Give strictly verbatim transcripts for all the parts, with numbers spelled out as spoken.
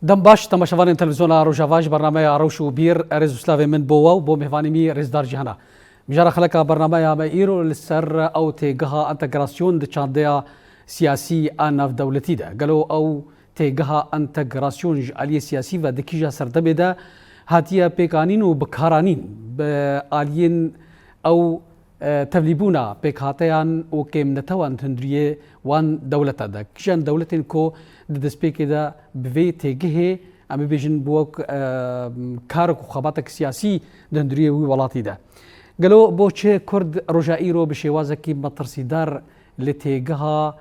Dem baş, temaşevanên Televîzyona Rojava, ji bernameya Rewş û Bîr, rêz û slavê min bo we û bo mêvanê me rêzdar Cîhana. Mijara xeleka bernameya me îro li ser ew têgeha entegrasyon di çandeya siyasî a navdewletî de. Gelo ew têgeha entegrasyon ji aliyê siyasî ve di kîja serdemê de hatiye pêkanîn û bikaranîn? Bi aliyên ew e, tevlîbûna pêkhateyan û kêmnetewan di hundiriyê wan dewleta de. Kîjan dewletên ku di destpêkê de bi vê têgihê, em bibêjin, bi wek, e, karek û xebatek siyasî di hundiriyê wî welatî de. Gelo bo çi Kurd roja îro bi şêwazekî metirsîdar li têgiha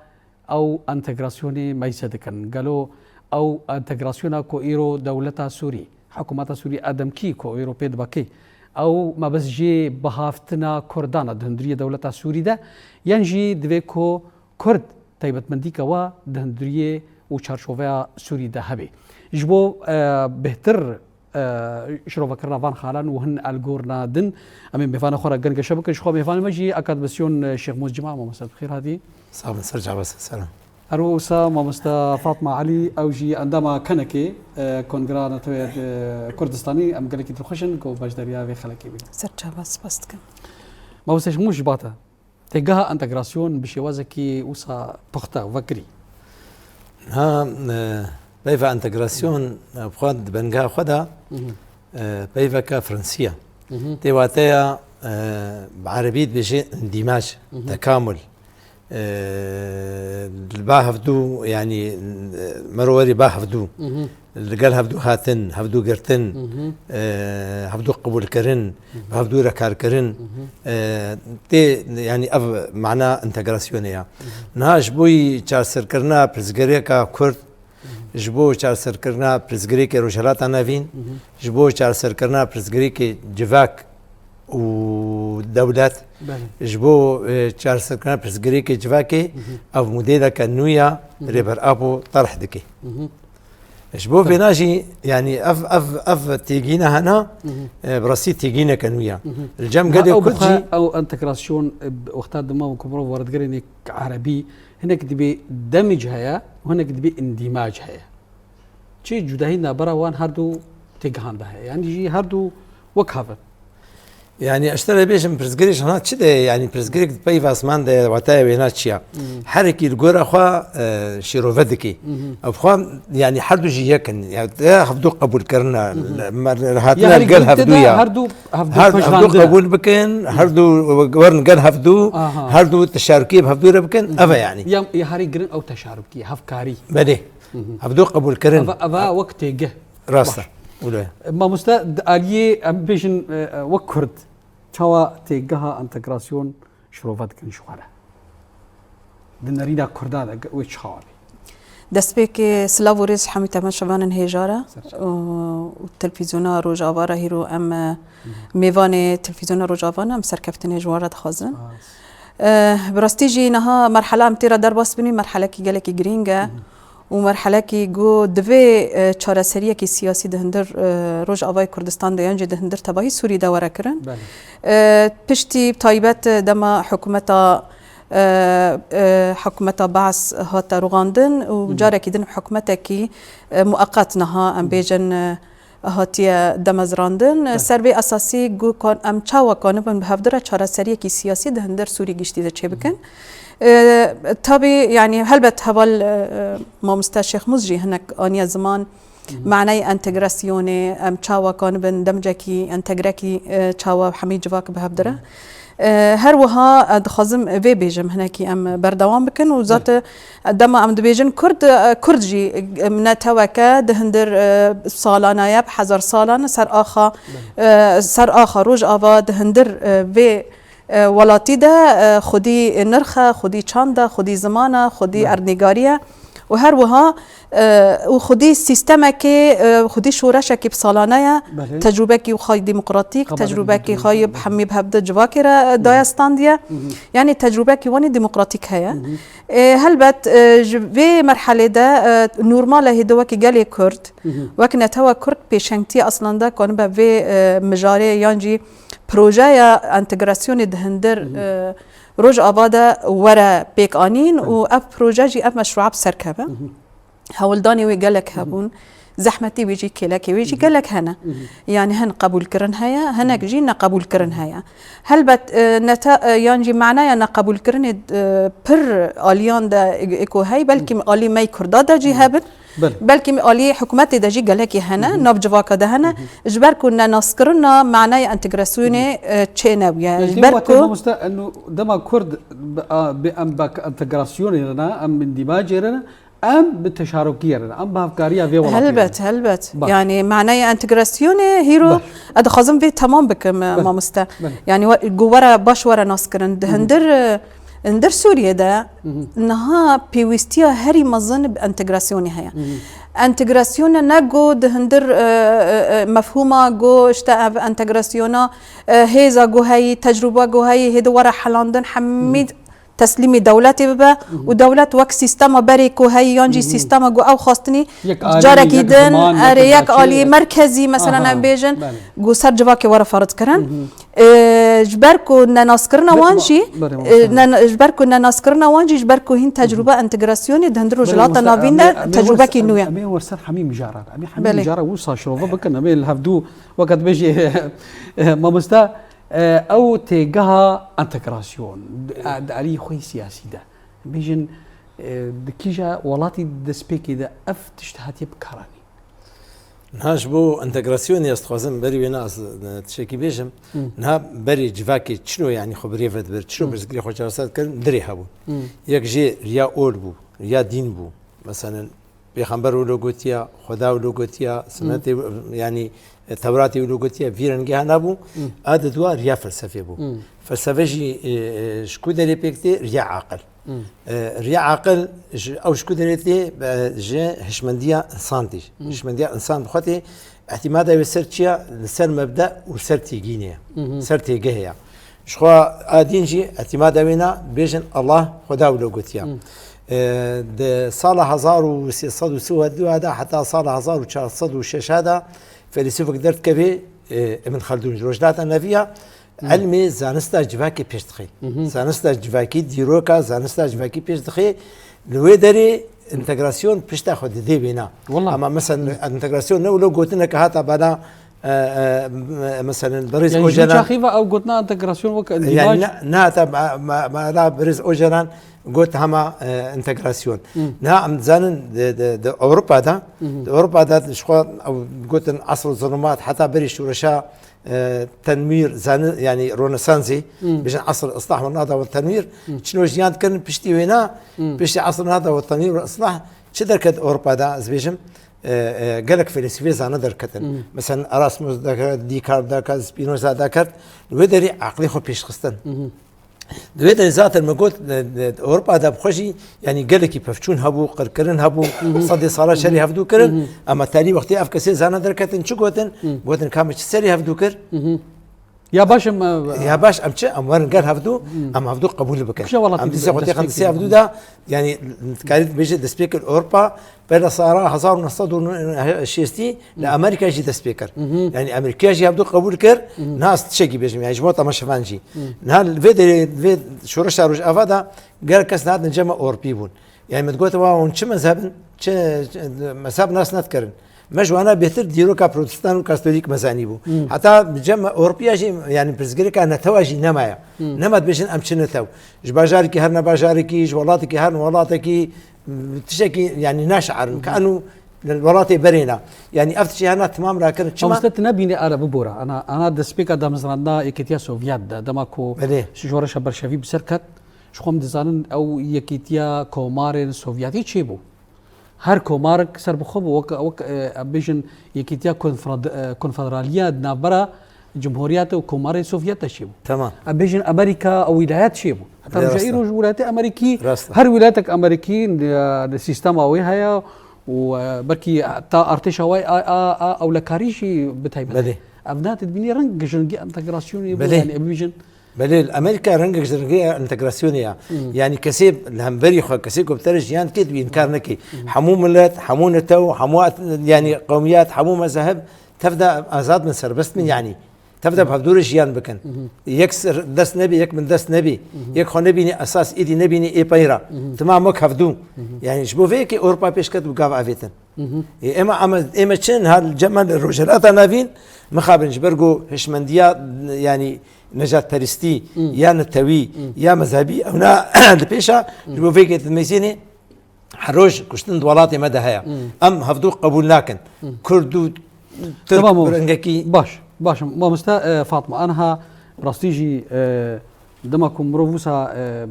ew entegrasyonê meyse dikin? Gelo ew entegrasyona ku îro dewleta Sûrî, hikûmeta Sûrî a demkî ku îro pê dibakê, ew mebest jê bihavtina Kurdan e di hundiriyê dewleta Sûrî de, yan jî divê ku Kurd taybetmendîka wa di hundiriyê û çarçoveya Sûrî de hebe? Ji bo, e, bêhtir e, şirovekirina van xalan û hin algorna din, em ê mêvanê xwe re gengeşe bikin. Ji xwe mêvanê me jî akademîsyon, e, Şêxmûs Cima, mamoste, bi xêr hatî. Sağ olun, ser çavese, selam. Her wisa mamoste Fatma Elî, ew jî endama kenekê, e, Kongreya Neteweyê, e, Kurdistanî, em gelekî dilxweş in ku beşdariya vê xelekê bînin. Ser çava, spas dikim. Mamoste Şêxmûs, ji ba te. Têgeha entegrasyon bi şêwazekî wisa puxte û vekirî. Ha, e, peyva entegrasyon, e, bi xwe di bengeha xwe de, Mhm. e, peyveke Fransî ye. Mhm. Tê wateya, e, bi erebî dibêje îndîmaj, Mhm. tekamul. E, li ba hevdû, yanî, e, mero werî ba hevdû. Mhm. Li gel hevdû hatin, hevdû girtin, Mhm. e, hevdû qebûlkirin, Mhm. hevdû re karkirin, Mhm. e, tê, yanî ev mana entegrasyonê ya. Mhm. Niha ji bo yî çarserkirina pirsgirêka Kurd, Mhm. ji bo çarserkirina pirsgirêkê Rojhilata Navîn, Mhm. ji bo çarserkirina pirsgirêkê civak û dewlet, Belê. ji bo, e, çarserkirina pirsgirêkê civakê, Mhm. ev modêleke nû ya Mhm. Rêber Apo terh dike. Mhm. Ji bo Tabii. vêna jî, yanî ev, ev, ev têgîna hena, Mhm. e, bi rastî têgîneke nû ya. Mhm. Li cem Niha gelê ew Kurd bixwe jî ew entegrasyon, e, wexta dima ku mirov were digere nek erebî, hinek dibê demij heye û hinek dibê îndîmac heye. Çi cudahî nabera wan her du têgihan de heye? Yanî jî her du wek hev in. Yanî ez ji te re bêjim, pirsgirêk ji hana çi de ye? Yanî pirsgirêk di peyva ziman de ye, wataya wêna çi ya? Hmm. Her yekî li gora xwe, e, şîrove dike. Mhm. Ev xwe, yanî her du jî yek in. Ya, ya hevdu qebûl kirina, Mhm. me, Ya hatina herî li gel giring hevdu tê de ya. Her du, hevdu Her, hevdu pejirandin e. qebûl bikin, Mhm. her du werin gel hevdu, Aha. her du teşarikiyê bi hevdu re bikin, Mhm. ev e yanî. Ya, ya herî giring ew teşarikî, hevkarî. Belê. Mhm. Hevdu qebûl kirin. Eva, eva wek têgih. Rast e. Baş. Wilo ye. Mamoste, di aliyê, em bêjin, e, e, wek Kurd, çawa têgeha entegrasyon şirove dikin ji xwe re? Di nerîna Kurda de, ge-, wê çawa be? Destpêkê silav û rêz hemî temaşevanên hêja re Ser çava. û, û televîzyona Rojava re hîro em, e, Hı hı. mêvanê televîzyona Rojava ne, em serkeftinê ji wan re dixwazin. Spas. E, bi rastî jî niha merhela em tê re derbas bin, merhelekî gelekî girîng e. Hı hı. û merhelekî ku divê, e, çareseriyekî siyasî di hundir, e, Rojavayê Kurdistan de yan jî di hundir tevahî Sûrî de were kirin. Belê. E, piştî taybet dema hikûmeta, e, e, hikûmeta Baas hate rûxandin û Hı hı. carekî din hikûmetekî, e, mueqet niha em Hı hı. bêjin, e, hatiye demezrandin. Belê. Ser vê esasî ku kan-, em çawa kanibin bi hevdira çareseriyekî siyasî di hundir Sûrî giştî de çêbikin. Hı hı. E, tabî, yanî helbet heval, e, e, mamoste Şêxmûs jî hinek aniye ziman, Hı hı. manayê entegrasyonê, em çawa kanibin demcekî entegrekî, e, çawa hemî civak bi hev dire. Hı hı. E, her wiha, e, dixwazim vê bêjim, hinekî em berdewam bikin û Belê. zate, e, dema em dibêjin Kurd, e, Kurd jî, e, neteweke di hundir, e, salana ye, bi hezar salan ser axa, Belê. e, ser axa Rojava di hundir, e, vê e, welatî de, e, xwedî nirx e, xwedî çand e, xwedî ziman e, xwedî Belê. erdnîgarî ye û her wiha, e, û xwedî sîstemekê, e, xwedî şoreşekî bi salane ye. Belê. Tecrûbekî xwe demokratîk, Xebateke tecrûbekî demokratîk, xwe bi belê. hemî bi hevde civakê re, e, Hı hı. daye standiye. Hı hı. Yanî tecrûbekî wanî demokratîk heye. Hı hı. E, helbet, e, ji vê merhelê de, e, normal e hêdî wekî gelê Kurd, Hı hı. wek netewa Kurd pêşengtiye aslında kanibe vê, e, mijarê yan jî projeya entegrasyonê di hundir, Hı hı. e, Rojava de were pêk anîn Hı. û ev proje jî, ev meşrûa bi ser keve. Hı hı. hewldanê wê gelek hebûn, zehmetî wê jî, kêlekê wê jî gelek hene. Yanî hin qebûlkirin heye, hinek jî neqebûlkirin heye. Helbet, e, neta-, e, yan jî manaya neqebûlkirinê, e, pir aliyan de, e, ku hey, belkî alî me yê Kurda de jî hebin, Belê. belkî alî hikûmetê de jî gelekî hene, nav civaka de hene. Ji ber ku nenaskirina manaya entegrasyonê, e, çê nebûye. Ji ber ku mamoste, enu dema Kurd bi, a, bi em bak entegrasyonê re ne, em indîmacê re ne, em bi teşarokiyê re ne, em bi hevkariya vê welatî re ne. Helbet, helbet. Baş. Yanî manaya entegrasyonê hîro, Baş. ez dixwazim vê temam bikim, Belê. mamoste. Belê. Yanî we-, ku were baş were naskirin. Di hindir, e, hindir Sûriyê de niha pêwîstiya herî mezin bi entegrasyonê heye. Entegrasyone ne ku di hindir, e, e, e, mefhûma ku işte ev entegrasyona, e, hêza ku heyî, tecrûba ku heyî, hêdî were helandin, hemî teslîmî dewletê bibe û dewlet wek sîstema berê ku heyî yan jî sîstema ku ew xwestinî Yek alî, carekî yek din, ziman, yek erê, yek navçe, alî, yek merkezî, mesela, Aha, em bêjin, belê. ku ser civakê were ferz kirin. E, ji ber ku nenaskirina Be-, wan ma-, jî, berê, e, mamoste. ne-, ji ber ku nenaskirina wan jî, ji ber ku hîn tecrûbe entegrasyonê di hundir Berê, rojhilata mamoste, navîn em ê, de em ê tecrûbekî wisa, nû ye. em ê wisa hemî mijara, em ê hemî Belê. mijara wisa şirove bikin, em ê li hevdû weke dibêjî, e, mamoste, e, ew têgeha entegrasyon, e, di alî xwe siyasî de. Bêjin, e, di kîja welatî destpêkê de ev tişt hatiye bikaranîn? Niha ji bo entegrasyonê ez dixwazim berî wê ne ez, e, tiştekî bêjim. Hı. Niha berî civakê çilo, yanî xwe bi rê ve dibir, çilo Hı. pirsgirê xwe çareser dikirin, dirê hebû. Hı. Yek jê riya ol bû, riya dîn bû. Meselen, Pêxember wilo gotiya, Xweda wilo gotiya, Hı. sinetê, yanî, e, Tewratê wilo gotiya, vî rengê hene bû. Hı. A di dua riya felsefê bû. Hı. Felsefe jî, e, e, ji ku derê pêk tê? Riya aqil. Hı. E, riya aqil ji, ew ji ku derê tê? E, ji hişmendiya insan tê. Hı. Hişmendiya insan bi xwe tê. Îtîmada wê ser çi ya? Li ser mebde û ser têgînê ye. Hı hı. Ser têgehê ye. Ji xwe a dîn jî îtîmada wê ne, bêjin Allah Xweda wilo gotiya. Hı. E, di sala hezar û sê sed û sî û du de heta sala hezar û çar sed û şeş de feylesûfek derdikeve, e, Ibn Khaldun ji Rojhilata Navî ya, Hı. ilmê zanista civakê pêş dixe. Hı hı. Zanista civakî, dîroka zanista civakî pêş dixe. Li wê derê entegrasyon pişta xwe didê wêna. Wallah. Ama mesela entegrasyon ne wilo gotineke hata bana, e, e, mesela birêz Yani ji Ocalan. çaxî ve ew gotina entegrasyon wek Yani endîmac. ne, ne hata ma, ma, ma, la birêz Ocalan got hema, e, entegrasyon. Hı. Niha em dizanin di, di, di Ewropa de, Hı hı. di Ewropa de ji xwe ew gotin asr zulumat heta berî şoreşa, e, tenwîr, zani, yani Rönesansê, Hı. bêjin asr ıslah ve nada ve tenwîr, Hı. çino jiyan dikirin piştî wêna, Hı. piştî asr nada ve tenwîr ve ıslah, çi derket Ewropa de, ez bêjim, e, e, gelek feylesûfê zane derketin. Hı. Mesela Erasmus derket, Descartes derket, Spinoza derket, li wê derê aqlê xwe pêşxistin. Hı hı. Di wê derê zaten me got, e, e, Ewropa de bi xwe jî, yanî gelekî pevçûn hebû, qirkirin hebû, Hı hı. sedê sala şerî hevdû kirin, Hı hı. ama terî wextê ev kesê zane derketin, çi gotin? Hı. Gotin ka me çi serî hevdû kir? Hı hı. Ya baş em, e, Ya baş, em çi? Em werin gel hevdû, Hı. em hevdû qebûl bikin. Kişa welatî Em dîsa dibin, xwe tê destpêkê xin sê hevdû dibin. da, yanî karî dibêje destpêkê li Ewropa, Pere sala hezar û neh sed û şêstî li Hı. Amerîka jî dest pê kir. Hı hı. Yani Amerîka jî hevdû qebûl kir. Hı hı. Niha ez tişekî bêjim, yani ji bo temaşevan jî. Hı. Niha li vê derê, vê şoreşa Rojava de gelek kes nehatin cema Ewropî bûn. Yani me digot, wa hûn çi mezheb in? Çi, çi mezheb nas nedikirin? Me ji wana bêhtir dîroka protestan û katolîk mezanî bû. Hı. Heta cema Ewropiya jî, yani pirsgirêka netewa jî nemaye. Hı. Nema dibêjin em çi netew. Ji bajarekî her ne bajarekî, ji welatekî her ne welatekî, tiştekî, yani, naşerin, Hı hı. ke enu li welatê berê ne. Yani, ev tiştê hena timam rakirin. Çima? Mamoste, tu nebînî ara bibora. Ana, ana destpêka damezrandina Yekîtiya Sovyet de, dema ku Belê. şoreşa Bolşevî bi ser ket, ji xwe em dizanin ew Yekîtiya Komarên Sovyetî çêbû. Her komarek ser bi xwe bû, wek, wek, e, em bêjin Yekîtiya Konfed-, e, Konfederaliya di navbera Cumhuriyet û Komarê Sovyet de çêbû. Tamam. Em bêjin Amerîka, ew wîlayet çêbû. Heta Lê roja rast e. îro ji wîlayetê Amerîkî, Rast e. her wîlayetek Amerîkî, e, li sîstema wê heye û, e, belkî ta artêşa wê a, a, a ewlekarî jî bi taybet. Belê. Ev ne dibînî reng ji rengî entegrasyonê bû, Belê. yani em bêjin. Belê, li Amerîka rengek ji rengî entegrasyonê ya. Hmm. Yani kesê li hemberî xwe, kesê ku bi te re jiyan dike, tu înkar nekî. Hmm. Hemû milet, hemû netew, hemû et-, yani qewmiyet, hemû mezheb, tev de azad bin, serbest bin, Hmm. yani. Tev de bi hevdû re jiyan bikin. Yek ser dest nebî, yek min dest nebî. Yek xwe nebînî esas, êdî nebînî ê peyra. Timam wek hevdû. Yani ji bo vê yekê Ewropa pêş ket bi gav avêtin. Ê, ême, ême, ême çi niha li cem me li Rojhilata Navîn mixabin ji ber ku hişmendiya, yani, nejadperestî, ya netewî, ya mezhebî, ewna li pêşa ji bo vê yekê dimêzînê. Her roj kuştin di welatê me de heye. Em hevdû qebûl nakin. Kurd û Tirk Tamam, mamoste. rengekî Baş, baş. Mamoste, e, Fatma, aniha bi rastî jî, e, dema ku mirov wisa, e,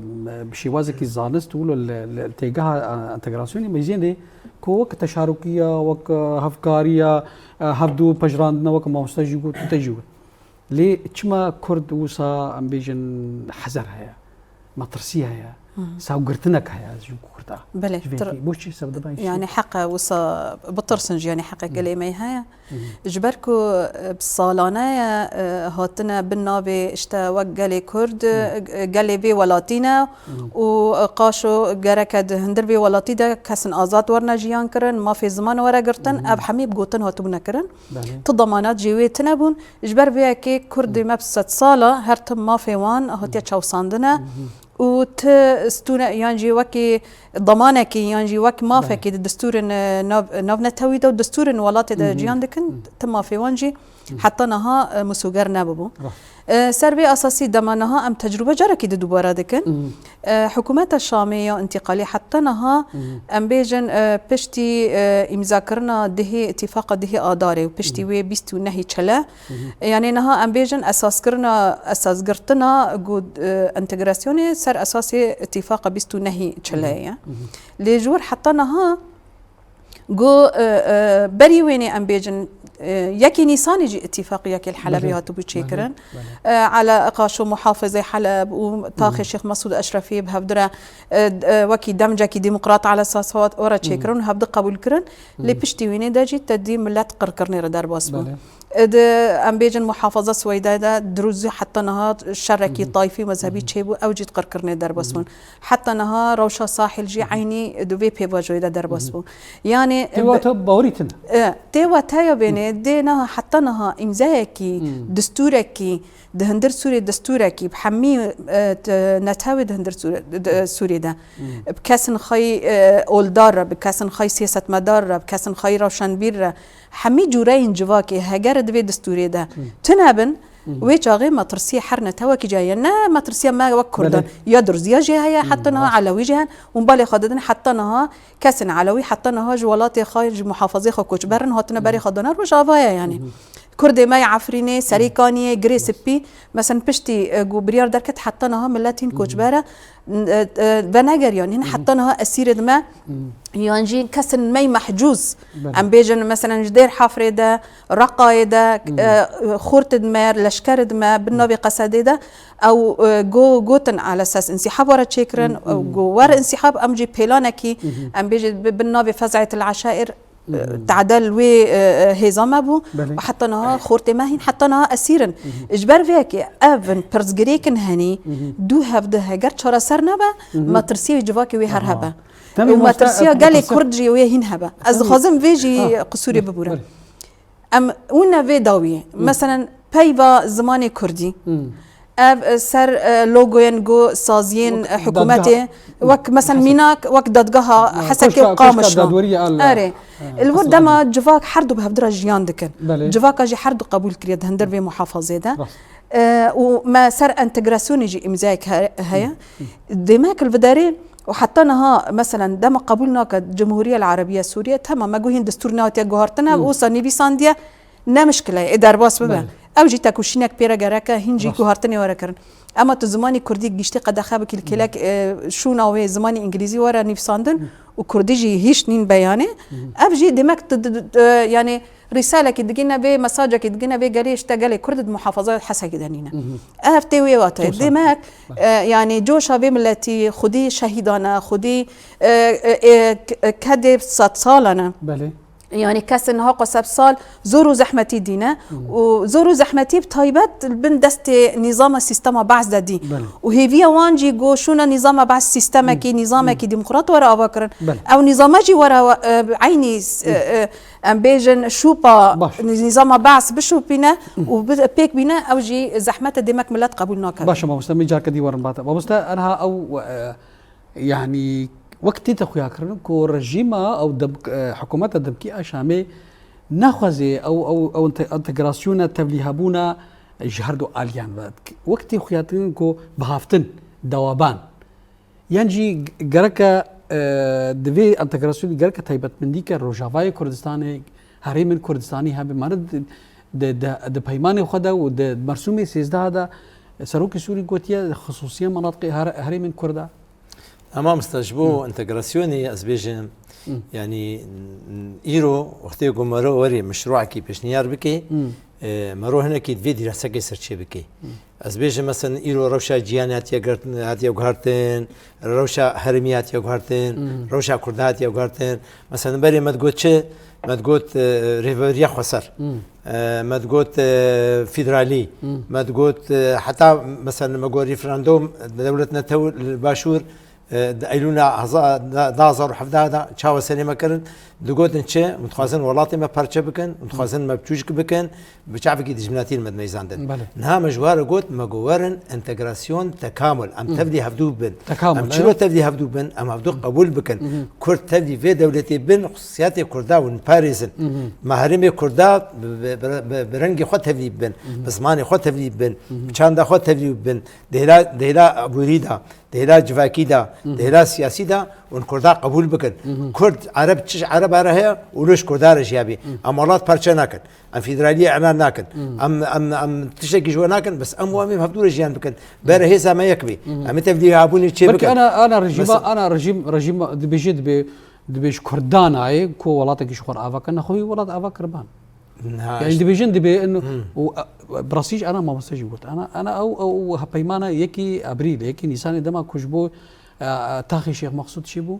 bi şêwazekî zanist û li, li, li têgeha, e, entegrasyonê meyzên de ku wek teşarukiya, wek, e, hevkariya, e, hevdû pejirandina, wek mamoste jî got, te jî got. Lê çima Kurd wisa, em bêjin, hezer heye, metirsî heye, sawgirtinek heye ji Kurda? Belê, Ji vê tir- yekê. Bo çi sebdibay Yani heqe wisa bitirsin jî, yani heqe gelê me heye. Ji ber ku, e, bi salane ye, e, hatine bin navê işte wek gelê Kurd, e, gelê vê welatî ne û, e, qaşo gereke di hundir vê welatî de kesin azad werine jiyan kirin, mafê ziman were girtin, ev hemî bi gotin hatibûne kirin. Belê. Tu demanat jê wê tine bûn. Ji ber vê yekê Kurdê me bi sedsala her tim mafê wan hatiye çawsandine û ti stûne yan jî wekî demanekî yan jî wek mafekî di distûrên, e, nav, navnetewî de û distûrên welatê de ciyan dikin, ti mafê wan jî heta niha, e, misoger nebibû. Rast. E, ser vê esasî dema niha em tecrûbe carekî di dubare dikin. E, hikûmeta Şamê ya întîqalî heta niha em bêjin, e, piştî, e, îmzakirina dihê, îtîfaqa dihê Adarê û piştî wê bîst û nehî Çile, e, yanê niha em bêjin esaskirina, esasgirtina ku, e, entegrasyonê ser esasê îtîfaqa bîst û nehî Çile ye. Lê ji wir heta niha Go, e, e, berî wênê em bêjin, e, yekê Nîsanê jî îtîfaq yekê li Helebê Belê. hatibû Belê. çêkirin. Belê. E, ala qaşo muhafizê Heleb û taxê Şêx Mesûd Eşrefî bi hevdire, e, e, wekî demcekî demokrat ala sasawat ora çêkirin û hevdi qebûl kirin. Lê piştî wênê de jî te dî millet qirkirinê re derbas bû. Belê. E, di, em bêjin muhafaza Sweyde de dirûzî heta niha şerekî tayfî mezhebî çêbû, ew jî di qirkirinê derbas bûn. Heta niha rewşa Sahil jî eynî di vê pêvajoyê de derbas bû. Yani, Tê wa te bawerî tune. E, tê wa te ya bênê, dê niha heta niha îmzayekî, distûrekî, di hundir Sûrê distûrekî, bi hemî, e, t-, netewê di hundir Sûrê, di, Sûrê de. Bi kesin xwey, e, oldar re, bi kesin xwey siyasetmedar re, bi kesin xwey rewşenbîr re, hemî cûreyên civakê heger di vê distûrê de tune bin, wê çaxê metirsiyê her netewekî jî heye. Ne metirsiyê me wek Kurdan. Belê. Ya Durziya jî heye, heta niha Elewî jî hene. Hûn balê xwe didin heta niha kesên Elewî heta niha ji welatê xwe, ji muhafazê xwe koçber in, hatine berê xwe dana Rojavayê yani. Kurdê me yê Efrînê, Serêkaniyê, Girê Spî, mesela piştî, e, ku biryar derket heta niha millet hîn koçber e, n-, e, e, venegeriyan. Hîn heta niha esîrê di me, yan jî kesên me yê mehcûz. Belê. Em bêjin, mesela ji Dêr Hefrê de, Reqayê de, e, xortê di me, leşkerê di me, bin navê qesedê de, ew, e, go-, gotin ala esas însîhab were çêkirin, ew go wer însîhab, em jî pêlanekî, em bêjin bi-, bin navê Fez'etil Eşair, e, tadel wê, e, e, hêza me bû. Belê. Û heta niha xortê me hîn heta niha esîr in. Ji ber vê yekê ev in pirsgirêk in henî, dû hevdi heger çareser nebe, metirsiyê civakê wê her hebe. Û metirsiyê gelê Kurd jî wê hîn hebe. Ez dixwazim vê jî qisûrê bibûre. Em wina vê dawiyê. Meselen peyva zimanê Kurdî. Ev, e, ser, e, logoyên go saziyên, e, hikûmetê, wek, mesel, mînak, wek dadgeha Hesekê û Qamişlo. Erê. Li wir dema civak her du bi hevdira jiyan dikin. Belê. Civaka jî her du qebûl kiriye di hundir vê muhafazê de. Rast. E, û me ser entegrasyonê jî îmzayek he-, heye. Demek li viderê û heta niha, meselen, dema qebûl nake Cumhuriye El Arabiye Sûriye, temam, me got hîn destûr nehatiye guhartine, wisa nivîsandiye, ne mişkile ye, ê derbas bibe. Belê. Ew jî tekoşînek pê re gereke, hîn jî guhartinê were kirin. Ema tu zimanî kurdî giştî qedexe bikî li kêlek, e, şûna wê zimanî îngilîzî were nivîsandin û kurdî jî hîç nîn beyanê, ev jî demek tu, tu, tu, e, yani rîsalekî digîne vê, mesajekî digîne vê gelê, işte gelê kurd di muhafaza Hesekê de nîne. Ev tê wê watayê. Demek, e, yani coşa vê miletî, xwedî şehîdan e, xwedî, e, e, e, k-, e, kedê sedsalan e. Belê. Yanî kesên niha qasebsal zor û zehmetî dîne û zor û zehmetî bi taybet li bin destê nîzama sîstema Be'es de dî. Belê. Û hêviya wan jî ku şûna nîzama Be'es sîstemekî, nîzamekî demokrat were ava kirin. Belê. Ew nîzama jî were, e, eynî, e, e, em bêjin şûpa Baş. nî-, nîzama Be'es bişûpîne û bi-, pêk bîne, ew jî zehmet e, demek milet qebûl nake. Baş e, mamoste, min carke dî werin bate. Mamoste, enha ew, e, Yanî wek tête xuyakirin ku rejîma ew dem-, e, hikûmeta demkî a Şamê naxwaze ew, ew, ew ente-, entegrasyona tevlîhebûna ji her du aliyan ve. Wek tê xuyakirin ku bihaftin dewaban. Yan jî gereke, e, di vê entegrasyonê gereke taybetmendîke Rojavayê Kurdistanê, herêmên Kurdistanî hebe. Mane di, di, di, di peymanê xwe de û di mersûmê sêzdeh de Serokê Sûrî gotiye xisûsiye menatiqê her-, herêmên Kurda. Tamam, usta, ji bo entegrasyonê ez bêjim, Hı. yanî, n-, îro wextê ku mero werê meşruekî pêşniyar bike, Hı. e, mero hinekî divê dîrasekê ser çê bike. Hı. Ez bêjim, mesela, îro rewşa cîhanê hatiye girt-, hatiye guhertin, rewşa herêmî hatiye guhertin, Hı. rewşa kurda hatiye guhertin. Mesela, berê me digot çi? Me digot, e, rêveberiya xweser. Hı. E, me digot, e, federalî. Hı. Me digot, e, heta, mesela, me got referandum, dewlet netew li başûr, e, di Eylûla heza-, da-, du hezar û hevdeh de çawa serê me kirin? Digotin çi? Em dixwazin welatê me parçe bikin, em dixwazin me biçûçik bikin, bi çavekî dijminatî li me dimeyzandin. Belê. Niha me ji we re got, me got werin entegrasyon, tekamul. Em Hı. tevlî hevdû bibin. Tekamul, Em çilo evet. tevlî hevdû bin? Em hevdû qebûl bikin. Hı hı. Kurd tevlî vê dewletê bin, xusûsiyetê Kurda hûn parêzin. Hı hı. Me herêmê Kurda bi, bi, bi, bi, bi rengê xwe tevlî bibin, Hı hı. bi zimanê xwe tevlî bibin, Hı hı. bi çanda xwe tevlî bibin, di hêla, di hêla aborî de, di hêla civakî de, Hı hı. di hêla siyasî de hûn Kurda qebûl bikin. Hı hı. Kurd, Ereb, çi ji Ereba re heye, û li ji Kurda re jî hebe. Hı. Em welat parçe nakin. Em federaliyê îlan nakin. Hı. Em, em, em tiştekî ji we nakin, bes em û em ê hevdû re jiyan bikin. Bere hêza me yek bê. Hı. Em ê tevlî hebûnê çê Belkî bikin. ana, ana rejîma, Mesela ana rejîm, rejîm dibêje, dibê, dibê ji Kurdan ayê ku welatekî ji xwe re ava kir. Nexwe wî welat ava kiriban. Ha, Yani işte. dibêjin dibê in, Hı. û, e, bi rastî jî ana mamoste jî got. Ana, ana ew, ew hepeymana yekî Ebrîl, yekî Nîsanê dema ku ji bo, e, e, taxê Şêx Mexsûd çêbû.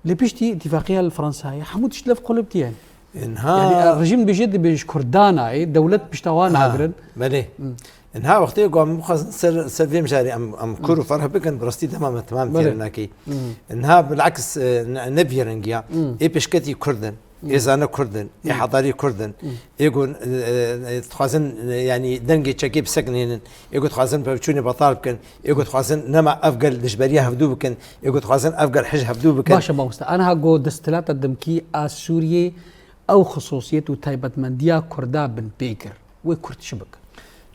Lê piştî îtîfaqiya li Fransayê hemû tişt lev qulip diye. Niha Yani, e, rejîm dibêje dibê ji Kurdan ayê, dewlet pişta wan Ha, nagirin. belê. Hı. Niha wextê ku em bixwazin ser, ser vê mijarê em, em kur û ferh bikin, bi rastî dema me temam Belê. têrê nakî. Hı. Niha bilaks, e, ne, ne vî rengiya. Hı. Ê pêşketî Kurd in, Hı. ê zane Kurd in, ê Hı. hedarî Kurd in. Hı. Ê ku, e, e, dixwazin, e, yanî dengê çekê bisekinînin. Ê ku dixwazin pevçûnê betal bikin. Ê ku dixwazin nema ev gel dijberiya hevdû bikin. Ê ku dixwazin ev gel hij hevdû bikin. Baş e mamoste. Aniha ku desthilata demkî a Sûriyê ew xisûsiyet û taybetmendiya Kurda bin pê kir. Wê Kurd çi bikin?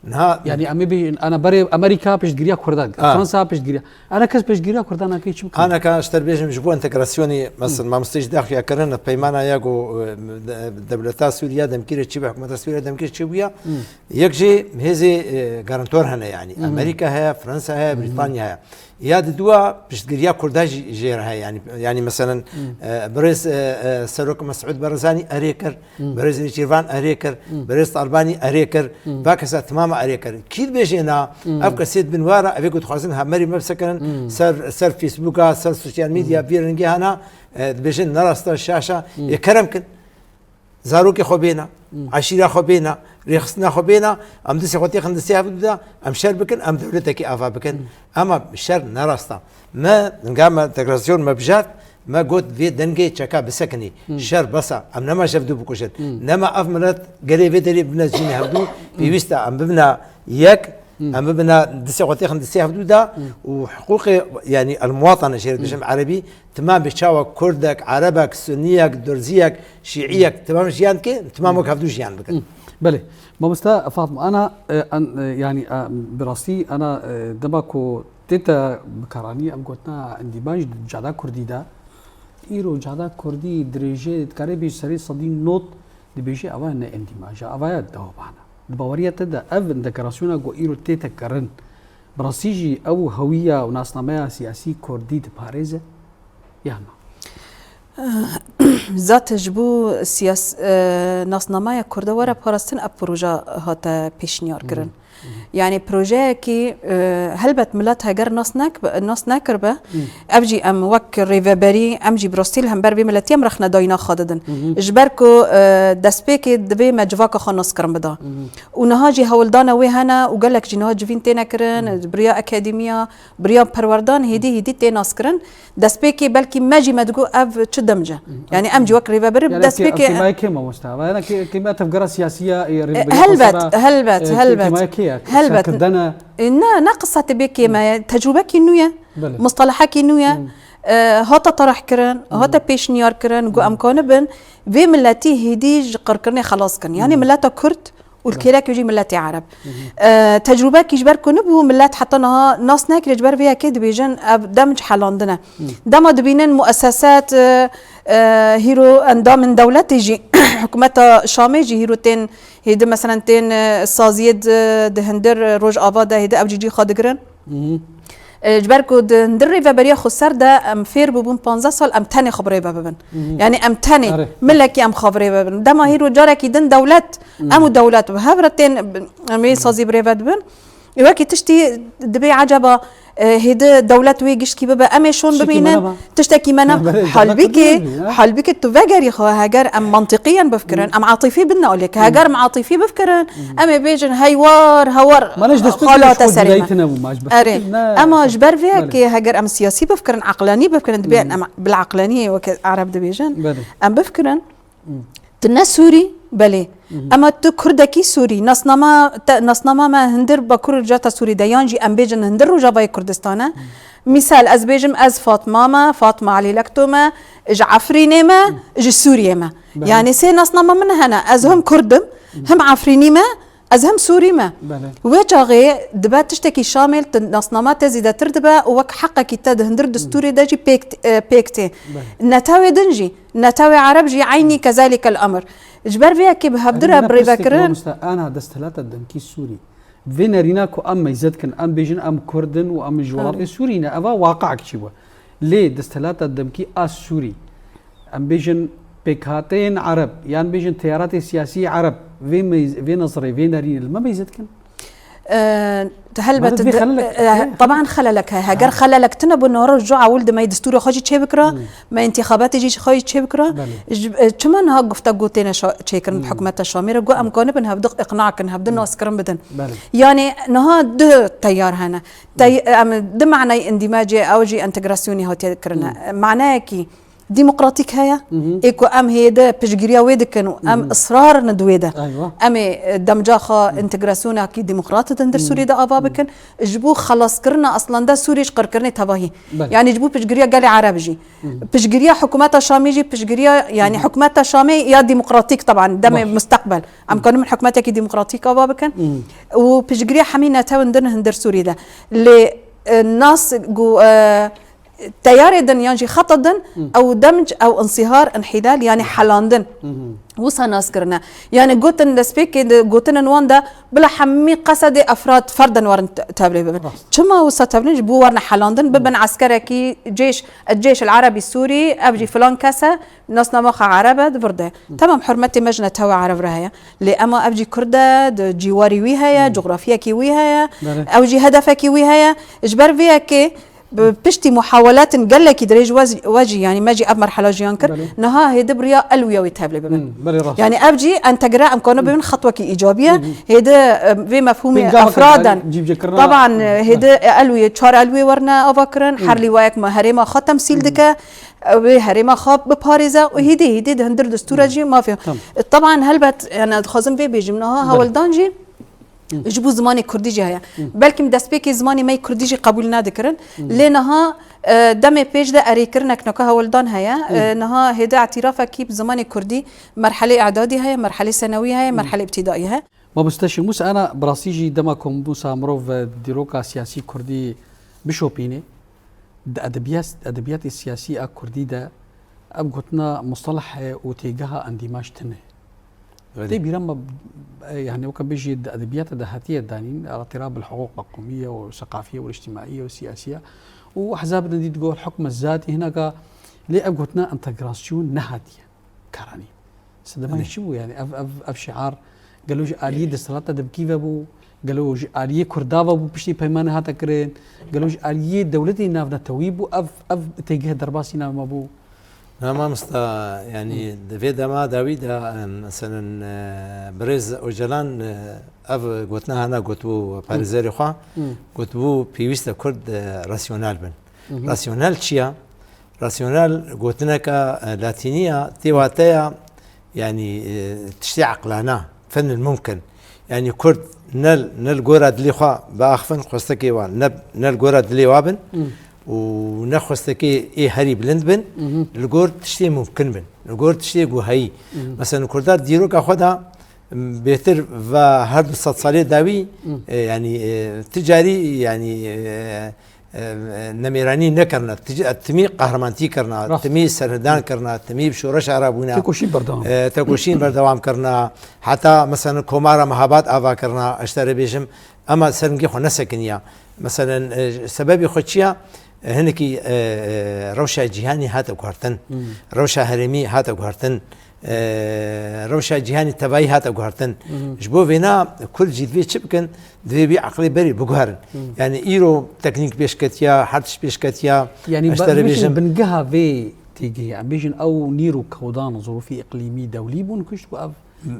Niha Yani em ê bêjin, ana berê Amerîka piştgiriya Kurda dike. Ha. Fransa piştgiriya. Ana kes piştgiriya Kurda nake çi bikin? Ana ka ji te bêjim ji bo entegrasyonê, mesela, Hı. mamoste jî daxuya kirin, peymana ya ku, e, de-, dewleta Sûriya demkî re çi bû, hikûmeta Sûriya demkî re çi bûya. Hı. Yek jî hêzê, e, garantor hene, yanî Hı hı. Amerîka heye, Fransa heye, Hı hı. Brîtanya heye. Ya di dua piştgiriya Kurda jî jê re heye, yanî, yanî meselen, Hı. e, birêz, e, e, Serok Mesûd Barzanî erê kir, Hı. birêz Nêçîrvan erê kir, Hı. birêz Talbanî erê kir, Hı. va kesa timama erê kir. Kî dibêje na, Hı. ev kesê dibin wara, evê ku dixwazin hevmerî me bisekinin, Hı. ser, ser Facebooka, ser sosyal medya, Hı. vî rengî hana, e, dibêjin nerasta şaşa, Hı. yê kerem kin. Zarokê xwe bêne, Hmm. eşîra xwe bêne, rêxistina xwe bêne, em distê xwe têxin distê hevdû de, em şer bikin, em dewletekî ava bikin. Hmm. Ema şer ne rast e. Me, nga me entegrasyon me bijart, me got vê dengê çeka bisekinî. Hmm. Şer bes e. Em nema ji hevdû bikujin. Hmm. Nema ev milet gelê vê derê bibine cînê hevdû, Hmm. pêwîst e em bibine yek, Hmm. em bibine distê xwe têxin distê hevdû de Hmm. û hiqûqê, yanî el-muwatene jê re Hmm. dibêjim erebî, Timam bê çawa Kurdek, Erebek, Suniyek, Durziyek, Şiiyek, timam jiyan dike, timam wek hevdû jiyan bikin. Hı. Belê. Mamoste Fatma, ana, e, an, e, yanî, e, bi rastî, ana, e, dema ku tête bikaranî, em gotina endîman jî di cada kurdî de, îro cada kurdî dirêjê dikare bê serê sedî nod dibêje, ava ne endîman, ji avaya dewaban e. Di baweriya te de ev entegrasyona ku îro tête kirin, bi rastî jî ew hewiya û nasnameya siyasî kurdî diparêze? Yan na? Zaten ji bo siyas-, e, nasnameya Kurda were parastin ev proje hate pêşniyar kirin. Yani projeyekî, e, helbet milet heger nas nek-, nas nekiribe. Ev jî em wek rêveberî, em jî bi rastî li hember vê miletî em rexnedayîna xwe didin. Ji ber ku, e, destpêkê divê me civaka xwe naskirin bida. Û niha jî hewldana wê hene û gelek jî niha civîn têne kirin, bi riya akademiya, bi riya perwerdan hêdî hêdî tê naskirin. Destpêkê belkî me jî me digot ev çi demc e. Yani em jî wek rêveberî Yani destpêkê kê-, kêmayê kê mamoste? Ava hene kê-, kêmaya tevgera siyasî ya, ê, E, rêveberî helbet, xwesera, helbet, e, kê-, helbet. Kêmaya kê ye? Helbet. Serkirdene? E, ne, ne qisa te bê kême ye. Tecrûbekî nû ye. Belê. Mustalahekî nû ye. E, hate terih kirin, hate pêşniyar kirin, got em kanibin vê miletî hêdî ji qirkirinê xelas kirin. Yani mileta Kurd û li kêlekê jî miletê Ereb. E, tecrûbekî ji ber ku nibû, milet heta niha nas nekiriye, ji ber vê yekê dibêjin ev demc helandin e. Dema dibînin muesesat, e, e, hîro endamên dewletê jî, hikûmeta Şamê jî hîro tên hêdi, meselen tên, e, saziyê di, di hindir, e, Rojava de hêdi ev jî cî xwe digirin. E, ji ber ku di, di rêveberiya xweser de em fêr bûbûn panzdeh sal, em tenê xwe bi rêve bibin. Yani em tenê, Erê. Milekî em xwe bi rêve bibin. Dema hîro carekî din dewlet, em û dewlet bi hev re tên, em ê sazî bi rêve dibin. Wekî tiştî dibê eceba, e, hêdi dewlet wê gişkî bibe, em ê şûn Tiştekî bimînin, me neba. Tiştekî me ne. Belê, Halbîkê, dewlet ne. Halbîkê tu vegerî xwe, heger em mantiqiyen bifkirin, em atîfî bin ne olê. Heger em atîfî bifkirin, em ê bêjin heywar, hewar Mane ji destpêkê xala ji te xwe serê cudayî me. Tine bû, ma ji Erê, bistî ne. Ema ji ber vê Belê. Yekê heger em siyasî bifkirin, eqlenî bifkirin, dibê em bil eqleniyê weke Ereb dibêjin, Belê. Em bifkirin, tu ne Sûrî, belê. Ema tu Kurdekî Sûrî, nasnama te, nasnama me hindir Bakur Rojhilata Sûrî de, yan jî em bêjin hindir Rojavayê Kurdistan e. Mîsal, ez bêjim, ez Fatma me, Fatma Elî Lekto me, ji Efrînê me, ji Sûriyê me. Belê. Yani sê nasnama min hene. Ez him Kurd im, him Efrînî me, ez him Sûrî me. Belê. Wê çaxê dibe tiştekî şamil, tu nasnama te zêdetir dibe û wek heqekî te di hindir distûrê de jî pêk, e, pêk tê. Belê. Netewê din jî, netewê Ereb jî eynî kezalîkel emr. Ji ber vê yekê bi hevdira Erê, bi rêve pirseke kirin. Mamoste, ana desthilata demkî Sûrî. Vê nerîna ku em meyze dikin, em bêjin em Kurd in û em ji welatê Erê. Sûrî ne, eva waqeek çî bû. Lê desthilata demkî a Sûrî, em bêjin pêkhateyên Ereb, yan bêjin teyaratê siyasî Ereb, vê meyz-, vê nezirê, vê nerînê li me meyze dikin? E, helbet Mane vê di-, xelelek e, heye. Teban xelelek heye. Heger Ha. xelelek tune bû, nara ji ewil di me distûra xwe jî çêbikira, Hmm. me întîxabatê jî xwe jî çêbikira. Belê. Ji, e, çima niha guftego têne şa-, çêkirin bi Hmm. hikûmeta Şamê re? Got em kanibin hevdi iqna kin, hevdi Hmm. naskirin bidin. Belê. Yani niha du teyar hene. Tey-, em, du manayê îndîmacê, ew jî entegrasyonê hatiye kirine. Hmm. Manayekî demokratîk heye, Mhm. ê ku em hêde piştgiriya wê dikin û em Mhm. israr ne di wê de. Eywa. Em ê, e, demca xwe Mhm. entegrasyonekî demokrat di hindir Mhm. Sûriyê de ava Mhm. bikin, ji bo xelaskirina aslanda Sûriyê ji qirkirinê tevahî. Belê. Yani ji bo piştgiriya gelê Ereb jî. Mhm. Piştgiriya hikûmeta Şamê jî, piştgiriya, yani Mhm. hikûmeta Şamê ya demokratîk, teban, demê Baş. musteqbel. Em Mhm. kanin hikûmetekî demokratîk ava bikin. Mhm. Û piştgiriya hemî netewên din hindir Sûriyê de. Lê, e, nas ku, e, teyarê din yan jî xeta din, Hmm. ew demc, ew insihar, inhilal, yani helandin. Mhm. Wisa nas kirine. Yani gotin destpêkê di gotinên wan de bila hemî qesedê efrad, ferden werin te-, tevlê bibin. Rast. Çima wisa tevlin? Ji bo werine helandin, bibin Hmm. eskerekî cêş, cêş el Erebî Sûrî, ev jî filan kes e, nasnama xwe Ereb e, di vir de. Hmm. Temam, hurmetê me ji netewe Ereb re heye. Lê ema ev jî Kurd e, di cîwarî wî heye, Hmm. cografiyekî wî heye, Belê. ew jî hedefekî wî heye. Ji ber vê yekê Bi piştî muhawelatên gelekî dirêj we, we jî, yanî me jî ev merhela jiyan kir. Belê. Niha hêdi bi riya elwiya wê tevlê bibin. Hmm, belê rast. Yanî ev jî entegre em karin bibin xetwekî îcabî ye. Hmm. Hêdi, e, vê mefhûmê Pêngaveke efradan. Cîbicîkirina Taban, e, hêdi, e, elwiyê, çar elwiyê werine ava kirin. Hmm. Her lîwayek me herêma xwe temsîl Hmm. dike. E, wê herêma xwe biparêze û hêdî, hêdî di hindir distûra Hmm. jî mafê. Tamam. E, taban helbet, yani dixwazim vê bêjim, niha Belê. hewldan jî Hı. Ji bo zimanê kurdî jî heye. Hı. Belkî destpêkê zimanê me yê kurdî jî qebûl nedikirin. Hı. Lê niha, e, demê pêş de erêkirinek naka hewldan heye. Hı. E, niha hêde îtirafekî bi zimanê kurdî merhelê îdadî heye, merhelê senewî heye, Hı. merhelê îbtîdaî heye. Mamoste Şemûs, ana bi rastî jî dema ku Mûsa mirov dîroka siyasî kurdî bişopînê, di edebiyat, edebiyatê siyasî a kurdî de ev gotina mustaleh û têgeha endîmaj tune. Belê. Tê bîra me, e, yani weke bêjî di edebiyata de hatiye danîn, îtîraf bil huqûq qewmiye û seqafiye û îctimaîye û siyasiye û ehzab din dî digot hukm zatî hineka, lê ev gotina entegrasyon nehatiye karanî. Sedema Belê. çi bû yani? Ev, ev, ev şiar gelo ji aliyê desthilata demkî ve bû, Gelo ji aliyê Kurda ve bû piştî peymanê hate kirin? Gelo ji aliyê dewletê navnetewî bû ev, ev têgeh derbasî navma bû? Na mamosta, yanî di vê dema dawî de, em, meselen, e, birêz Ocalan, e, ev gotina hana gotibû parêzerê xwe, gotibû pêwîst e Kurd, e, rasyonel bin. Rasyonel çi ya? Rasyonel gotineke, e, latînî ya, tê wateya, yanî, e, tiştê eqlana, fen el mumkin. Yanî Kurd ne, ne li gora dilê xwe biaxifin xwestekê wan, ne, ne li gora dilê wa bin û ne xwestekê ê herî bilind bin, li gor tiştê mumkin bin, li gor tiştê ku heyî. Mesela Kurda dîroka xwe de, m, bêtir ve her du sed salê dawî, e, yanî, e, ti carî, yanî, e, e, nemêranî nekirine, ti-, timî qehrementî kirine, Rast. timî serhildan kirine, timî bi şoreşa re bûne. Tekoşîn berdewam. E, tekoşîn berdewam kirine. Heta, mesela, Komara Mehabad ava kirine, ez te re bêjim, ema ser rengê xwe nesekiniye. Mesela, e, sebebê xwe çi ye? E, hinekî, e, e, rewşa cîhanî hate guhertin. Rewşa herêmî hate guhertin. E, rewşa cîhanî tevayî hate guhertin. Ji bo vêna Kurd jî divê çi bikin? Divê wî eqlê berê biguherin. Yanî îro teknîk pêşketiya, her tişt pêşketiya. Yanî Ez te re bêjim, bingeha vê têgihê, em bêjin ew nîr û kewdan, zirûfî îqlîmî, dewlî bûn ku ji bo ev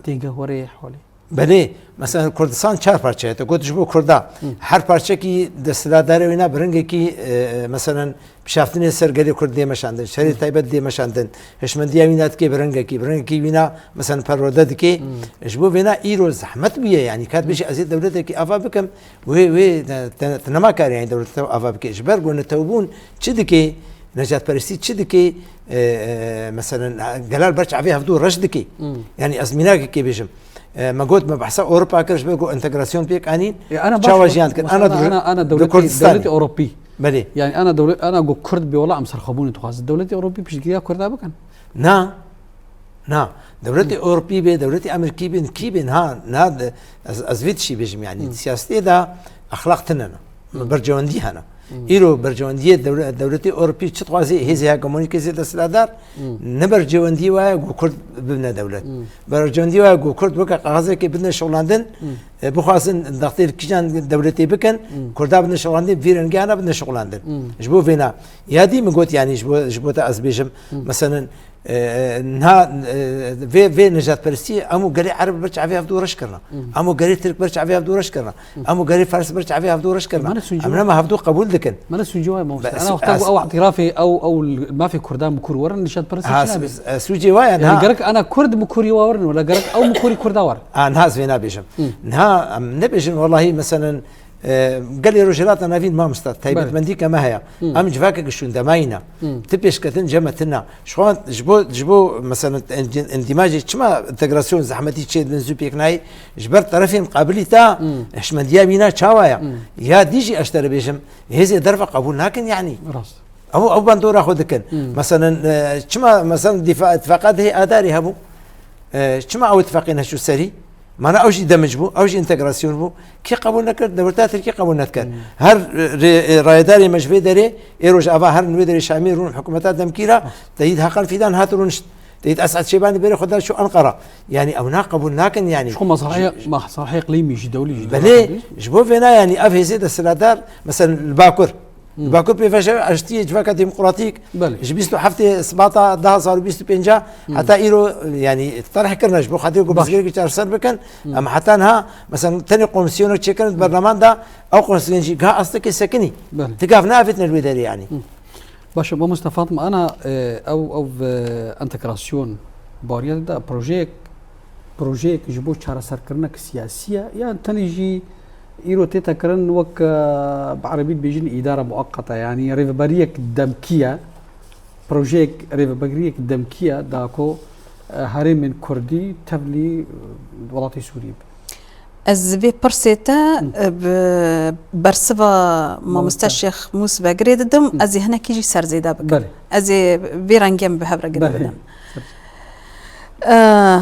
têgeh were holê. Belê, mesela Kurdistan çar parçe ye. Te got ji bo Kurda. Her parçekî desthilatdarê wîna bi rengekî, e, e, mesela pişaftinê ser gelê Kurd dê meşandin, şerê taybet dê meşandin, hişmendiya wîna dikê bi rengekî, bi rengekî wîna, mesela perwerde dikê. Ji bo vêna îro zehmet bûye, yanî kat bêjî ez ê dewletekî ava bikim, wê, wê te, te, te nema karî yanî dewlete ava bikê. Ji ber ku netewbûn çi dikê, necatperestî çi dikê, e, e, mesela gelal ber çavê hevdû reş dikê. Yanî ez mînakekê bêjim. E, me got me behsa Ewropa kir ji ber ku entegrasyon pêk anîn, E, ana baş çawa e, jiyan dikir? mesela Ana ana, ana di dewletê, Kurdistanê. dewletê Ewropî. Belê. Yani ana dewlet, ana ku Kurd bê wela em serxwebûnê dixwazin. Dewletê Ewropî piştgiriya Kurda bikin? Na. Na. Dewletê Ewropî bê, dewletê Amerîkî bin, kî bin, ha, na de, ez, ez vê tişî bêjim yani. Siyasetê de exlaq tine ne. Bercewendî hene. Îro bercewendiyê dewle-, dewletê Ewropî çi dixwazê, hêzê hegemonîk, hêzê desthilatdar, ne bercewendiyê waye ku Kurd bibine dewlet. Bercewendiyê waye ku Kurd weke qexezekê bidine şixulandin, e, bixwazin daxtê li kîjan dewletê bikin, Kurda bidine şixulandin, vî rengê hene bidine şixulandin. Ji bo vêna, ya dî min got, yanî ji bo, ji bo te ez bêjim, meselen, e, niha, e, vê, vê nejatperestiyê em û gelê Ereb ber çavê hevdû reş kirina. Em û gelê Tirk ber çavê hevdû reş kirina. Em û gelê Fars ber çavê hevdû reş kirina. Mane suncî Em wa nema hevdû qebûl dikin. Mane suncî wa mamoste. Be-, Ana wexta ku ew îtirafê, ew, ew mafê Kurdan bi kur werin, nijadperestî Ha, çi nabe? su-, e, sucê wa ye, Yani niha. gerek ana Kurd bi kurî wa werin, wala gerek ew bi kurî Kurda werin? Ha, niha ez vê nabêjim. Niha em nebêjin, wellahî, meselen, e, gelê Rojhilata Navîn mamosta, taybetmendîke me heye. Em civakeke şûndemayî ne. Ti pêşketin cem me tune. Ji xwe, ji bo, ji bo, meselen, endi-, endîmajê çima entegrasyon zehmetî çêdibin zû pêk nayê? Ji ber terefê muqabilî te hişmendiya wîna çawa ye? Ya dî jî ez te re bêjim, hêzê derve qebûl nakin, yanî. Rast. Ew, ew bandora xwe dikin. Meselen, e, çima, meselen, dîfa-, îtifaqat hê Adarê hebû? E, çima ew îtifaqê neçû serî? Mana ew jî demij bû, ew jî entegrasyon bû. Kê qebûl nekir? Dewleta Tirkî qebûl nedikir. Her, e, rê-, e, rayedarê me ji vê derê, ê roj ava herin wê derê Şamê rûn hikûmeta demkî re, Teyîd Hakan Fîdan hat rûnişt. Teyîd Esad Şêbanî berê xwe da çû Enqera. Yanî ew na qebûl nakin, yanî. Ji xwe meseleya, meseleya iqlîmî jî, dewlî jî, Belê, dewleta ji bo vêna, yanî ev hêzê desthilatdar, meselen, li Bakur. Li Bakur pêvajoya aştiyê civaka demokratîk Belê. ji bîst û heftê Sibata du hazar û bîst û pênc heta îro, yanî, terh kirine ji bo xatirê ku Baş. pirsgirêkê çareser bikin. Em heta niha, mesela, tenê komisyonek çêkirin di bernaman de, ew komisyon jî giha astekê sekinî. Belê. Ti gav neavêtine li wê derê, yanî. Baş e, mamoste Fatma, ana, e, ew, ew, e, entegrasyon bariye de projeyek, projeyek ji bo çareserkirinek siyasî ye, yan tenê jî îro tête kirin wek, e, bi erebî dibêjin îdare mueqete, yanî rêveberiyek demkî ye, projeyek rêveberiyek demkî ye da ku, e, herêmên kurdî tevlî, e, welatê Sûriyê bin? Ez vê pirsê te, e, bi bersiva mamoste Mamoste. Şêx Mûs ve girê didim, ez ê hinekî jî serzêde bikim. Belê. Ez ê vê rengê em bi hev re girê Belê. bidim. E,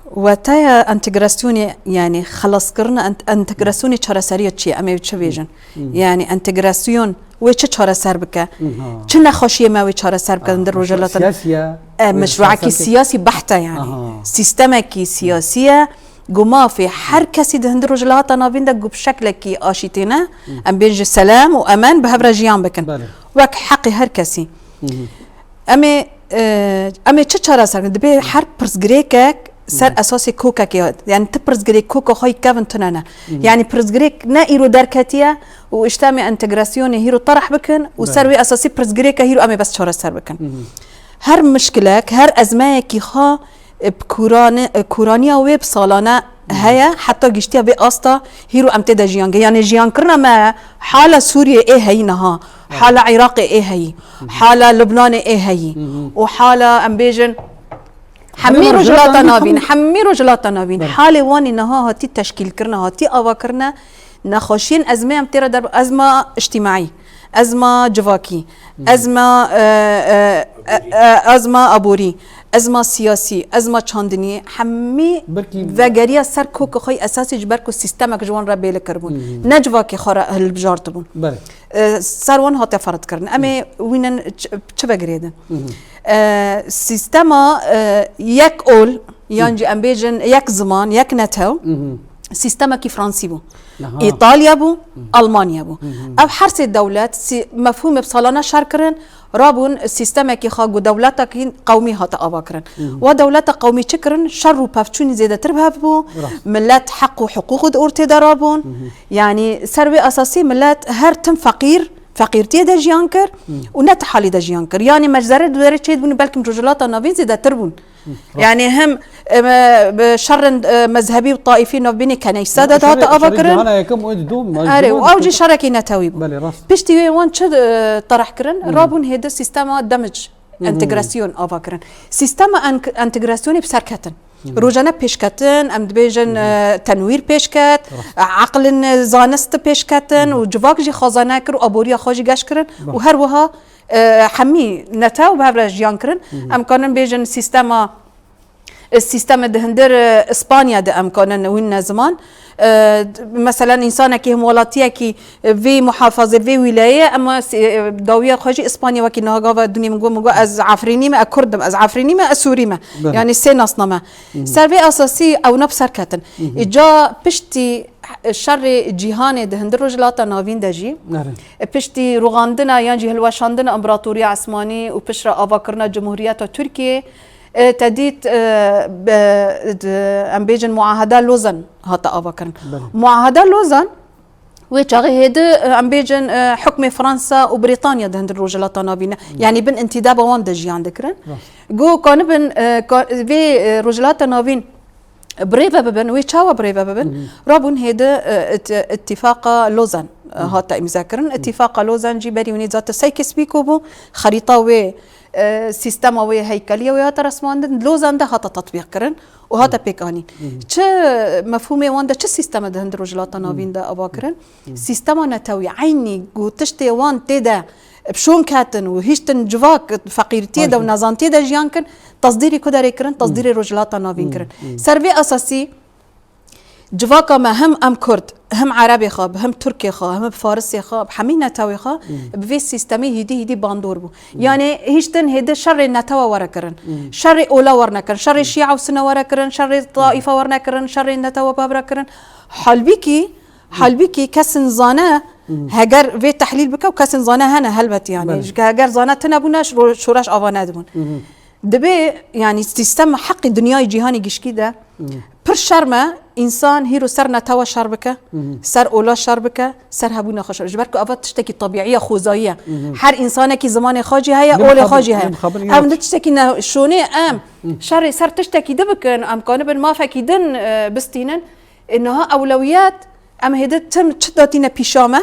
wateya entegrasyonê, yanî xelaskirina ent-, entegrasyonê çareseriya çi ye? Em ê çi bêjin? Yanî entegrasyon wê çi çareser bike? Çi nexweşiyê me wê çareser bike li Rojhilata? Siyasî ye? E, Wê meşruekî siyasî ye? siyasî behte, yanî. Aha. Sîstemekî siyasî ye. Ku mafê her kesî di hundir Rojhilata Navîn de ku bi şeklekî aşîtê ne, em bên ji selam û emen bi hev re jiyan bikin. Belê. Wek heqê her kesî. Hı hı. Em ê, e, em ê çi çareser bikin? Dibê her pirsgirêkek ser esasê kokekê, yani ti pirsgirêk koka xwe yî kevin tune ne. Hı hı. Yani pirsgirêk ne îro derketiye û işte em ê entegrasyonê hîro terh bikin û ser Belê. Wê esasî pirsgirêke hîro em ê bes çareser bikin. Hı hı. Her mişkilek, her ezmeyekî xwe e, bi kûrani-, e, kûraniya wê bi salane heye, heta giştiya vê asta hîro em tê de jiyan ke. Yani jiyankirina me hala Sûriyê ê heyî niha, hala Iraqê ê heyî, hala Lubnanê ê heyî û hala em bêjin hemî Rojhilata Navîn, hemî Rojhilata Navîn. Belê. Halê wanî niha hatî teşkîlkirine, hatî avakirine, nexweşiyên ezmê em tê re derb-, ezma îctîmaî, ezma civakî, ezma, e, e, e, e, ezma aborî, ezma siyasî, ezma çandinî, hemî Belkî vegeriya ser koka xwe yî esasî ji ber ku sîstemek ji wan re bêli kiribûn. Hı hı. Ne civakê xwe re hilbijartibûn. Belê. E, ser wan hate ferz kirin. Em ê wînin çi, çi vegirêdin? Hı hı. E, sîstema, e, yek ol, yan Hı. jî em bêjin yek ziman, yek netew, Hı hı. sîstemekî Fransî bû. Aha. Îtalya bû, Hı. Almanya bû. Hı hı. Ev her sê dewlet sî-, mefhûmê bi salana şer kirin, rabûn sîstemekî xwe ku dewletekî qewmî hate avakirin. Hı hı. Wa dewleta qewmî çi kirin? Şer û pevçûnî zêdetir bi hev bû. Rast. Millet heq û hiqûq di ortê de rabûn. Hı hı. Yani ser wê esasî millet her tim feqîr, feqîrtiyê de jiyan kir Hı. û ne ti halî de jiyan kir. Yani me ji zerê du derê çêdibûn, belkim Rojhilata Navîn zêdetir bûn. Hı, rast. Yani hem, e, me, bi şerên, e, mezhebî û taîfî navbînê keneysa de dihate ava kirin. Erê, û ew jî şerekî netewî bû. Belê, rast. Piştî wê wan çi, e, tereh kirin? Hı hı. Rabûn hêdî sîstema demij, Hı hı. entegrasyon ava kirin. Sîstema en-, entegrasyonê bi ser ketin. Hı hı. Rojane pêşketin, em dibêjin, Hı hı. e, tenwîr pêşket, Rast. e, eqlin, e, zanist pêşketin Hı hı. û civak jî xwezane kir û aboriya xwe jî geş kirin Rast. û her wiha e, hemî netew bi hev re jiyan kirin. Hı hı. Em kanin bêjin sîstema, e, sîstemê di hundir, e, Îspanya de em kanin wînine ziman. E, d-, meselen, însanekî hemwelatiyekî, e, vê muhafazê, vê wîlayê, ema sî-, e, dawiya xwe jî Îspanya wekî niha gava dunê min got, min got, "Ez Efrînî me, ez Kurd im, ez Efrînî me, ez Sûrî me." Belê. Yanî sê nasname. Hı hı. Ser vê esasî ewna bi ser ketin. Hı hı. Îca piştî şerê cîhanê di hundir Rojhilata Navîn de jî, Erê. piştî rûxandina yan jî hilweşandina împaratoriya Esmanî û piştre avakirina Cumhuriyeta Tirkiyê, e, te dît, e, be-, di, em bêjin Muaheda Lozan hate avakirin. Belê. Muaheda Lozan wê çaxê hêdi, e, em bêjin, e, hukmê Fransa û Brîtanya di hundir Rojhilata Navîn e. Hı. Yanî bin întîdaba wan de jiyan dikirin. Rast. Go kanibin, e, ka-, vê, e, Rojhilata Navîn bi rê ve bibin, wê çawa bi rê ve bibin? Hı hı. Rabûn hêdi, e, it-, îtîfaqa Lozan, e, Hı. hate îmza kirin. Hı. Îtîfaqa Lozan jî berî winî zate Sykes-Picot bû. Xerîta wê, e, sîstema wê heykeliya wê hate resmandin. Lozan de hate tetbîq kirin û hate Hı. pêk anîn. Hı hı. Çi mefhûmê wan de, çi sîsteme di hundir Rojhilata Hı. Navîn de ava kirin? Hı. Sîstema netewî, eynî ku tiştê wan tê de bi şûn ketin û hiştin civak feqîrtiyê de û Başe. nezantiyê de jiyan kin, tesdîrî ku derê kirin, Hı. tesdîrê Rojhilata Navîn Hı. kirin. Hı. Ser vê esasî civaka me hem em Kurd, hem Erebê xwe, hem Tirkê xwe, hem Farisê xwe, hemî netewê xwe Hı. bi vê sîstemê hîdî hîdî bandor bû. Hı. Yani hiştin hêdi şerê netewa were kirin. Hı. Şerê ola were nekirin. Şerê Hı. Şîa û Sine were kirin. Şerê Hı. taifa were nekirin. Şerê netewa bi hev re kirin. Halbîkî Halbûkî kesin zane, Hı. heger vê tehlîl bike û kesin zane hene helbet yani. Belê. Ji heger zane tune bûne, şo-, şoreş ava nedibûn. Hı hı. Dibê yani sîstem heqî dinyayê cîhanê gişkî de Hı. pir şerm e, însan hîro ser netewa şer bike, Hı hı. ser ola şer bike, ser hebûna xwe şer. Ji ber ku eva tiştekî tebîî ye, xwezayî ye. Hı hı. Her însanekî zimanê xwe jî heye, Lê olê xwe mixabin, jî heye. lê mixabin Ev yok. ne tiştekî ne şonê em Hı. şerê ser tiştekî di bikin, em kanibin mafekî din, e, bistînin. E, niha ewlewiyet, em hêdî tim çi datîne pîşa me?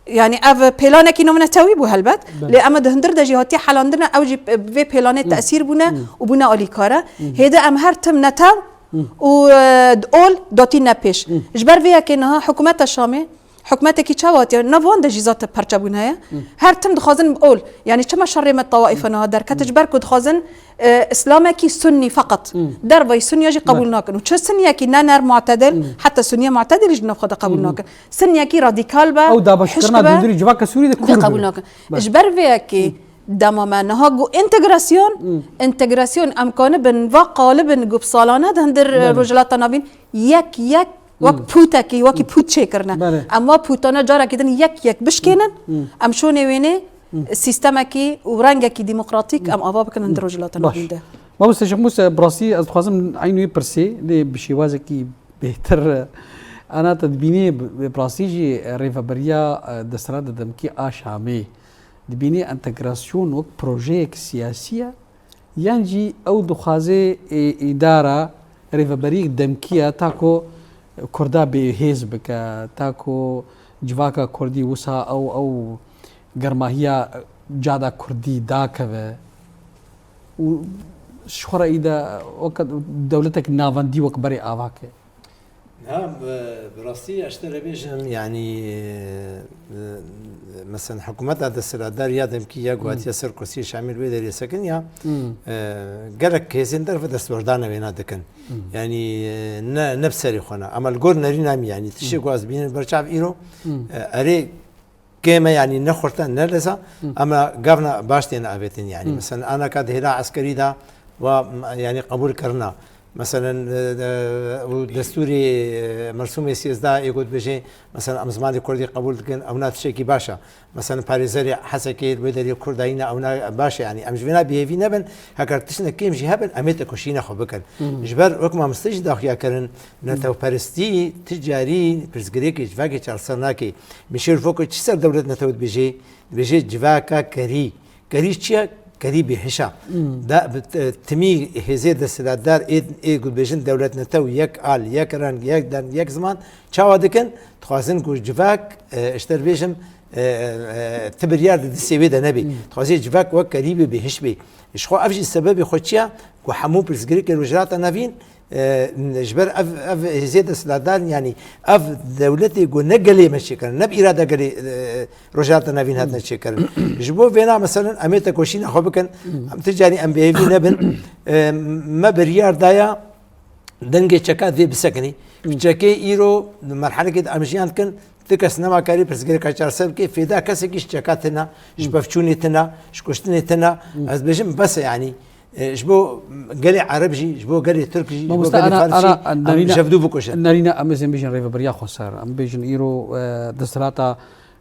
Yani ev pêlanekî navnetewî bû helbet. Belê. Lê em di hundir de jî hatiye helandine, ew jî vê pêlanê Hı. tesîr bûne Hı. û bûne alîkare. Hı. Hêdî em her tim netew Hı. û, e, ol datîne pêş. Hı. Ji ber vê yekê niha hikûmeta Şamê, hikûmetekî çawa hatiye? Nav wan de jî zate perçebûn heye. Hı. Her tim dixwazin ol. Yani çima şerê me tawaife niha derkete? Hı. Ji ber ku dixwazin e, Îslamekî sunnî feqet. Hmm. Dervayî sunniya jî qebûl Belê. nakin. Û çi sunniyekî ne nerm mu'tedil, Hmm. heta sunniya mu'tedil jî di nav xwe de qebûl Hmm. nakin. Sunniyekî radîkal be, Ew dabeşkirina hişk be, hundirî civaka Sûrî de vê kur qebûl be. nakin. Belê. Ji ber vê yekê Hmm. Dema me niha got entegrasyon, entegrasyon em kanibin va qalibin ku bi salane di hundir Belê. Rojhilata Navîn yek yek wek Hmm. pûtekî, wekî pût çêkirine. Belê. Em va pûtane carekî din yek yek bişkênin, Hmm. em şonê wênê Hmm. sîstemekî û rengekî demokratîk em ava bikin hundir Rojhilata Baş. Navîn de. Mamoste Şêx Mûse, bi rastî ez dixwazim eynî wê pirsê, lê bi şêwazekî bêhtir, ana te dibînî bi, bi rastî jî rêveberiya, e, desthilata demkî a Şamê, dibînî entegrasyon wek projeyek siyasî ye, yan jî ew dixwaze, e, îdara rêveberiyek demkî ye ta ku Kurda bêhêz bike, ta ku civaka Kurdî wisa ew, ew germahiya cada Kurdî dakeve û ji xwe re îde weke dewletek navendî wek berê ava ke. Ha, bi, bi rastî ez te re bêjim, yanî, e, e, mesela hikûmeta desthilatdar ya demkî ya ku Hmm. hatiye ser kursiyê Şamê li wê derê sekin ya, Hmm. e, gelek hêzên derve destberdana wêna dikin. Hmm. Yanî, e, ne, ne bi serê xwe ne. Ama li gor nerîna min, yanî tiştê Hmm. ku ez bînim ber çav îro, Hmm. e, erê kêm e, yanî ne xurt e, ne lez e, Hmm. ama gavna baş têne avêtin, yanî. Hmm. Mesela anaka di hêla eskerî de wa, m-, yanî qebûl kirina. Mesela, e, e, û destûrê, e, mersûmê sêzdeh ê ku dibêje, mesela em zimanê kurdî qebûl dikin, ewna tiştekî baş e. Mesela parêzerê Hesekê li wê derê Kurda yî ne, ewna baş e, yanî. Em ji vêna bêhêvî nebin, heger tiştek kêm jî hebin, em ê tekoşîna xwe bikin. Hmm. Ji ber wek mamoste jî daxuya kirin, netewperestî ti carî pirsgirêkê civakê çareser nake. Min şêr voko çi ser dewlet netew dibêje? Dibêje civaka kerî. Kerî çi ye? Kerî bêhiş e. Hmm. Da, bi, e, timî hêzê desthilatdar ê, ê ku dibêjin dewlet netew yek al, yek reng, yek deng, yek ziman çawa dikin? Dixwazin ku civak, e, ji te re bêjim, e, e, ti biryar di distê wê de nebê. Hmm. Dixwaze civak wek kerî bê, bêhiş bê. Ji xwe ev jî sebebê xwe çi ye? Ku hemû pirsgirêkê Rojhilata Navîn, e, ji ber ev, ev hêzê desthilatdar, yanî ev dewletê ku ne gelê me çêkirin, ne bi îrada gelê, e, Rojhilata Navîn hatine çêkirin. Ji bo vêna, meselen, em ê tekoşîna xwe bikin, em ti carî em bêhêvî nebin. E, me biryar daya dengê çeka dê bisekinî. Çekê îro di merhelekê de em jiyan dikin, ti kes nema karî pirsgirêka çareser bike, fêda kesekî ji çeka tine, ji pevçûnê tine, ji kuştinê tine. Ez dibêjim bes e, yanî, e, ji bo gelê Ereb jî, ji bo gelê Tirk jî, ji bo Mamoste, gelê ana, Fars jî ana, em nerîna, jevdû bikuşin. Nerîna em ê zên bêjin rêveberiya xweser. Em bêjin îro, e, desthilata,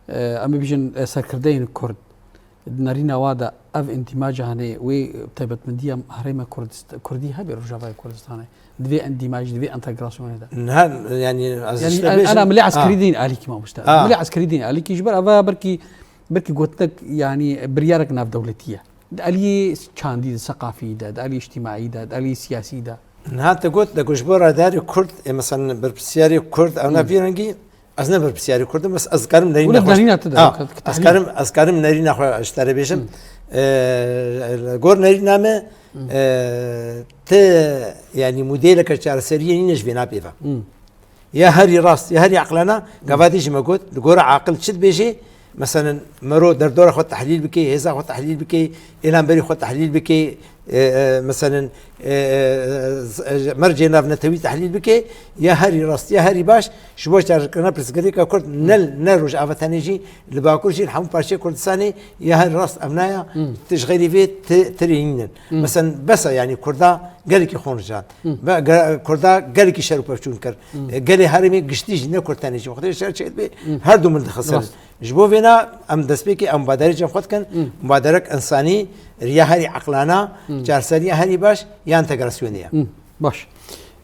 e, em ê bêjin, e, serkirdeyên Kurd. Di nerîna wa de ev întîmaca hene wê taybetmendiya herêma Kurdist-, Kurdî hebe Rojavayê Kurdistanê. Di vê întîmaj, di vê entegrasyonê de. Niha, yanî, ez Yanî, işte en-, bêjim, ena milê eskerî ha. Din alîkî mamoste. Ha. Milê eskerî din alîkî ji ber eva belkî, belkî gotinek, yanî, biryarek navdewletî ye. Di aliyê çandî de, seqafî de, di aliyê îctîmaî de, di aliyê siyasî de. Niha te got, de ku ji bo radarê Kurd, ê, mesela berpirsiyarê Kurd, ew ne Hmm. vî rengî, ez ne berpirsiyarê Kurd im, bes ez karim nerîna Wele xwe. Nerîna tu de, Ha, ka-, ka-, ez tahlîl. Karim, ez karim nerîna xwe ji te re bêjim. Hmm. E, li gor nerîna me, Hmm. e, ti, yanî modêleke çareseriyê nîne ji vê napê ve. Hmm. Ya herî rast, ya herî eqlana, gava dî jî me got, li gora aqil çi dibêje? Meselen, mero derdora xwe tehlîl bike, hêza xwe tehlîl bike, êlanberî xwe tehlîl bike, e, e, meselen, e, e, z-, e, mercê navnetewî tehlîl bike, ya herî rast, ya herî baş, ji bo çarekirina pirsgirêka Kurd, ne, ne Rojava tenê jî, li Bakur jî, li hemû parçeyê Kurdistanê, ya herî rast ev naya, Hmm. ti ji xeyrî vê ti, tirê nînin. Hmm. Meselen, bes e, yanî Kurda gelekî xwe rijand. Hmm. Be-, ge-, Kurda gelekî şer û pevçûn kir. Hmm. E, gelê herêmê giştî jî ne Kurd tenê jî. Wextê şer çêdibe, Hmm. her du mil dixisirin. Rast. Ji bo vêna em destpêkê em mubaderê cem xwe dikin. Hmm. Mubaderek însanî, riya herî eqlana, Hmm. çareseriya herî baş ya entegrasyonê ye. Hmm. Baş.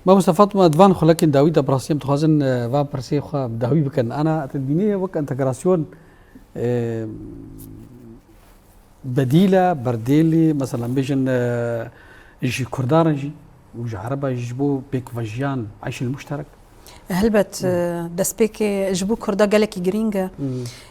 Mamoste Fatma, di van xulekên dawî de bi rastî em dixwazin, e, van pirsê xwe bi dawî bikin. Ana, te dibînî wek entegrasyon, e, bedîl e, berdêl e, mesela, em bêjin, e, ji Kurdan re jî û ji Ereba jî ji bo pêkvejiyan, eyşil muşterek? Helbet, Hmm. e, destpêkê ji bo Kurda gelekî girîng e. Hmm.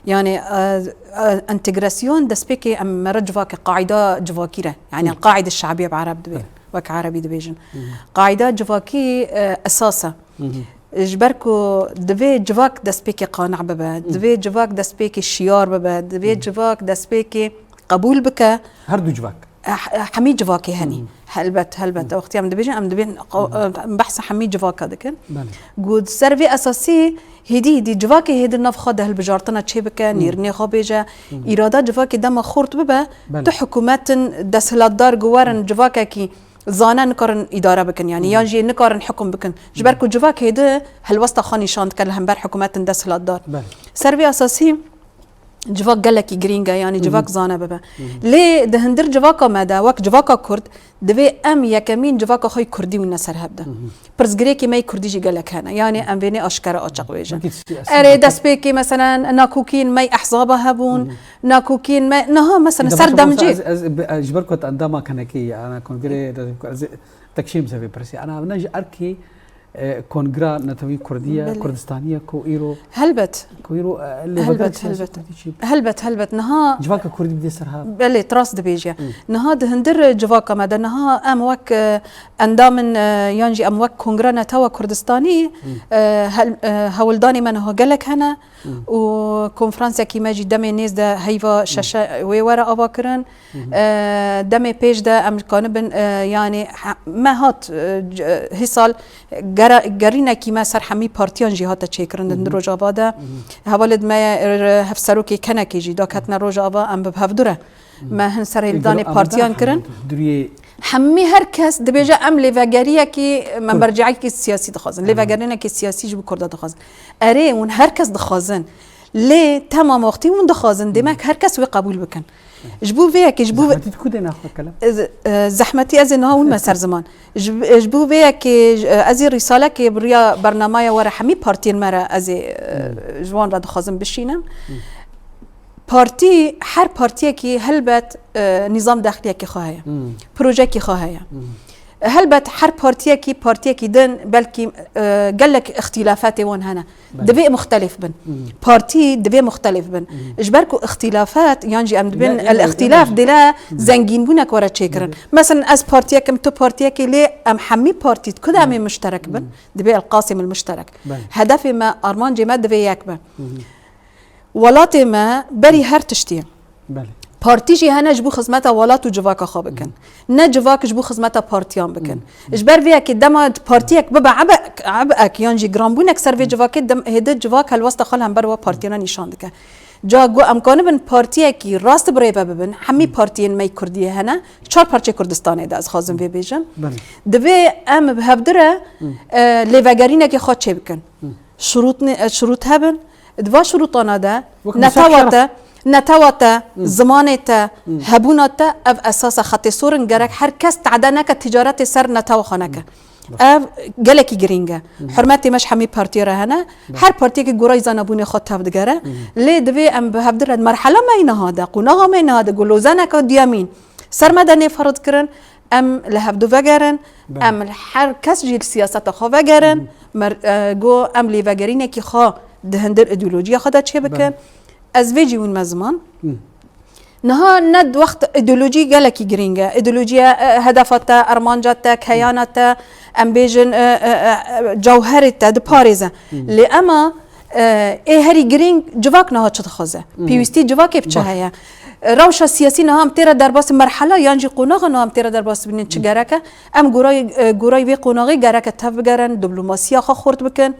Yani, e, e, entegrasyon destpêkê em mere civak e, qaîda civakî re. Yani, Hmm. qaîde şebiye bi Ereb dibê, Evet. wek Erebî dibêjin. Hmm. Qaîda civakî, e, esas e. Hı hı. Ji ber ku divê civak destpêkê qanic bibe, Hı. divê civak destpêkê şiyar bibe, divê Hı. civak destpêkê qebûl bike. Her du civak. Eh, eh, hemî civakê henî. Hı. Helbet, helbet. Hı. Wextî em dibêjin, em dibên qo-, Hı. em behsa hemî civaka dikin. Belê. Ku di ser vê esasî Hêdî hêdî civakê hêdî nav xwe de hilbijartina çêbike, nêrînê xwe bêje. Îrada civakê dema xurt bibe, Belê. tu hikûmetin desthilatdar ku werin civakekî zane nikarin îdare bikin, yanî yan jî nikarin hikûm bikin. Ji ber ku civak hêdî helwesta xwe nîşan dike li hember hikûmetin desthilatdar. Belê. Ser vê esasî civak gelekî girîng e, yanî civak zane bibe. Lê di hundir civaka me de, wek civaka Kurd, divê em yekemîn civaka xwe yê Kurdî wîne ser hev de. Pirsgirêkê me yê Kurdî jî gelek hene. Yanî em vênê aşkere açiq bêjin. Wekî tiştî esas Erê destpêkê, meselen, nakokîn me yê ehzaba hebûn, nakokîn me, niha, meselen, Îda ser baş, demcî. Ez, ez, ez, ji ber ku tu endama kenekê yî, ana kongreyê de, ez tekşêm ser vê pirsê. Ana ne ji erkê, e, Kongra Netewî Kurdî ye, Belê. Kurdistanî ye, ku îro, Helbet. ku îro, e, lê Helbet, vegerek siyasî helbet. Kurdî çi? Helbet, helbet. Niha Civaka Kurdî bide ser hev. Belê, tu rast dibêje. Niha di hundir civaka me de, niha em wek, e, endamên, e, yan jî em wek Kongra Netewa Kurdistanî, e, hel-, e, hewldanê me niha gelek hene û konferansekî me jî demê nêz de heyva şeşe wê were ava kirin. E, demê pêş de em kanibin, e, yanî he-, me hat, e, c-, e, hê sal gera-, gerînekî me ser hemî partiyan jî hate çêkirin di Rojava de. Hevalê me ye, e, hevserokê kenekê jî daketine Rojava, em bi hevdû re. Me hin ser hêldanê partiyan kirin. Hemî her kes dibêje em lêvegeriyekî, me merciyekî siyasî dixwazin. Lêvegerînekî siyasî ji bo Kurda dixwazin. Erê, hûn her kes dixwazin. Lê temam wextî hûn dixwazin, demek her kes wê qebûl bikin. Ji bo vê yekê, ji bo vê Zehmetî tu ku dê naxwe kelem? Ez, e, zehmetî ez ê niha hûn me ser ziman. Ji, ji bo vê yekê, e, ez ê rîsalekê bi riya bernamaya we re hemî partiyên me re ez ê, e, ji wan re dixwazim bişînim. Partî, her partiyekî helbet, e, nîzam dexliyekî xwe heye. Projekî xwe heye. Helbet her partiyekî, partiyekî din belkî, e, gelek îxtîlafetê wan hene. Belê. Divê muxtelif bin. Partî divê muxtelif bin. Ji ber ku îxtîlafet, yan jî em dibên Dile el îxtîlaf dile zengînbûnek were çêkirin. Belê. Mesela ez partiyek im, tu partiyekê, lê em hemî partî ku de em ê muşterek bin. Divê el qasim el muşterek. Belê. Hedefê me, armancê me divê yek be. Welatê me berî her tiştî ye. Belê. Partî jî hene ji bo xizmeta welat û civaka xwe bikin. Ne civak ji bo xizmeta partiyan bikin. Ji ber vê yekê dema partiyek bibe ebek, ebek yan jî giranbûnek ser vê civakê, dem-, hêdî civak helwesta xwe li hember we partiyana nîşan dike. Ca ku em kanibin partiyekî rast bi rê ve bibin, hemî partiyên me yê Kurdiyê hene, çar parçeyê Kurdistanê de ez xwazim vê bêjim. Belê. Divê em bi hevdu re, e, lêvegerînekê xwe çêbikin. Şurût ne-, e, şurût hebin. Di va şurûtana de Wek netewa Musa te, netewa te, zimanê te, hebûna te, ev esas e, xetê sor in, gerek her kes tade neke, ticaretê ser netewa xwe neke. Ev gelekî girîng e. Hurmetê me ji hemî partiyê re hene. Her partiyekî gorayî zanabûnê xwe tev digere. Lê divê em bi hevdu re merhela me yê niha de, qonaxa me yê niha de, ku lozaneke duyemîn ser me de nê ferz kirin, em li hevdu vegerin, Belê. em li her kes jî li siyaseta xwe vegerin, mer-, e, ku em lêvegerînekî xwe di hundir îdeolojiya xwe de çêbikin. Belê. Ez vê jî hûn me ziman. Niha ne di wext îdeolojî gelekî girîng e. Îdeolojiya, e, hedefa te, armanca te, keyana te, em bêjin, e, e, e, cewherê te diparêze. Lê ema, e, ê herî girîng civak niha çi dixwaze? Pêwîstî civakê bi çi Baş. heye? Rewşa siyasî niha em têre derbasî merhela yan jî qonaxa niha em têre derbasî bînin çi gerek e? Em gorayî, e, gorayî vê qonaxê gerek e tev bigerin, diplomasiya xwe xurt bikin.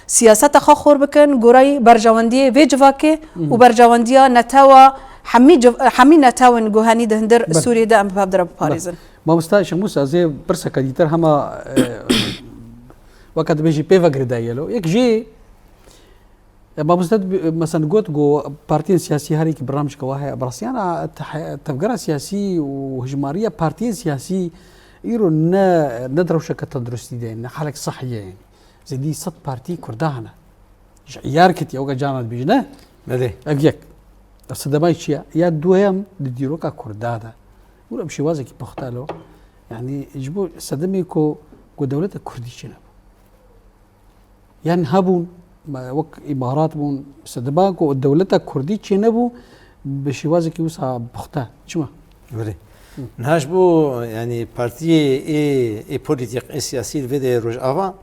Siyaseta xwe xor bikin, gorayî berjewendiyê vê civakê û berjewendiya netewa hemî civ-, hemî netewên ku henî di hundir Belê. Sûriyê de em bi hev de re biparêzin. Belê. Mamosta Şemûs, ez ê pirseke dîtir hema, e, weke dibêjî pê ve girêdayî ye lo. Yek jî, e, mamosta dibê-, mesela got ku partiyên siyasî her yekî birnamijeke wa heye. Bi rastiyana te-, tevgera siyasî û hijmariya partiyên siyasî îro ne, ne di rewşeke tenduristî de ye, ne halek sihiyê ye. Zêdî sed partî Kurda hene. Ji îyar ketiye, weke carna dibêjin, ne? Belê. Ev yek. Ev sedemay çi ye? Ya duyem di dîroka Kurda de. Wira bi şêwazekî puxte lo. Yanî ji bo sedemê ku, ku dewleta Kurdî çênebû. Yan hebûn, me wek Îmarat bûn, sedema ku dewleta Kurdî çênebû, bi şêwazekî wisa puxte. Çima? Belê. Niha ji bo, yanî, partiyê ê, ê polîtîk, ê siyasî li vê de Rojava,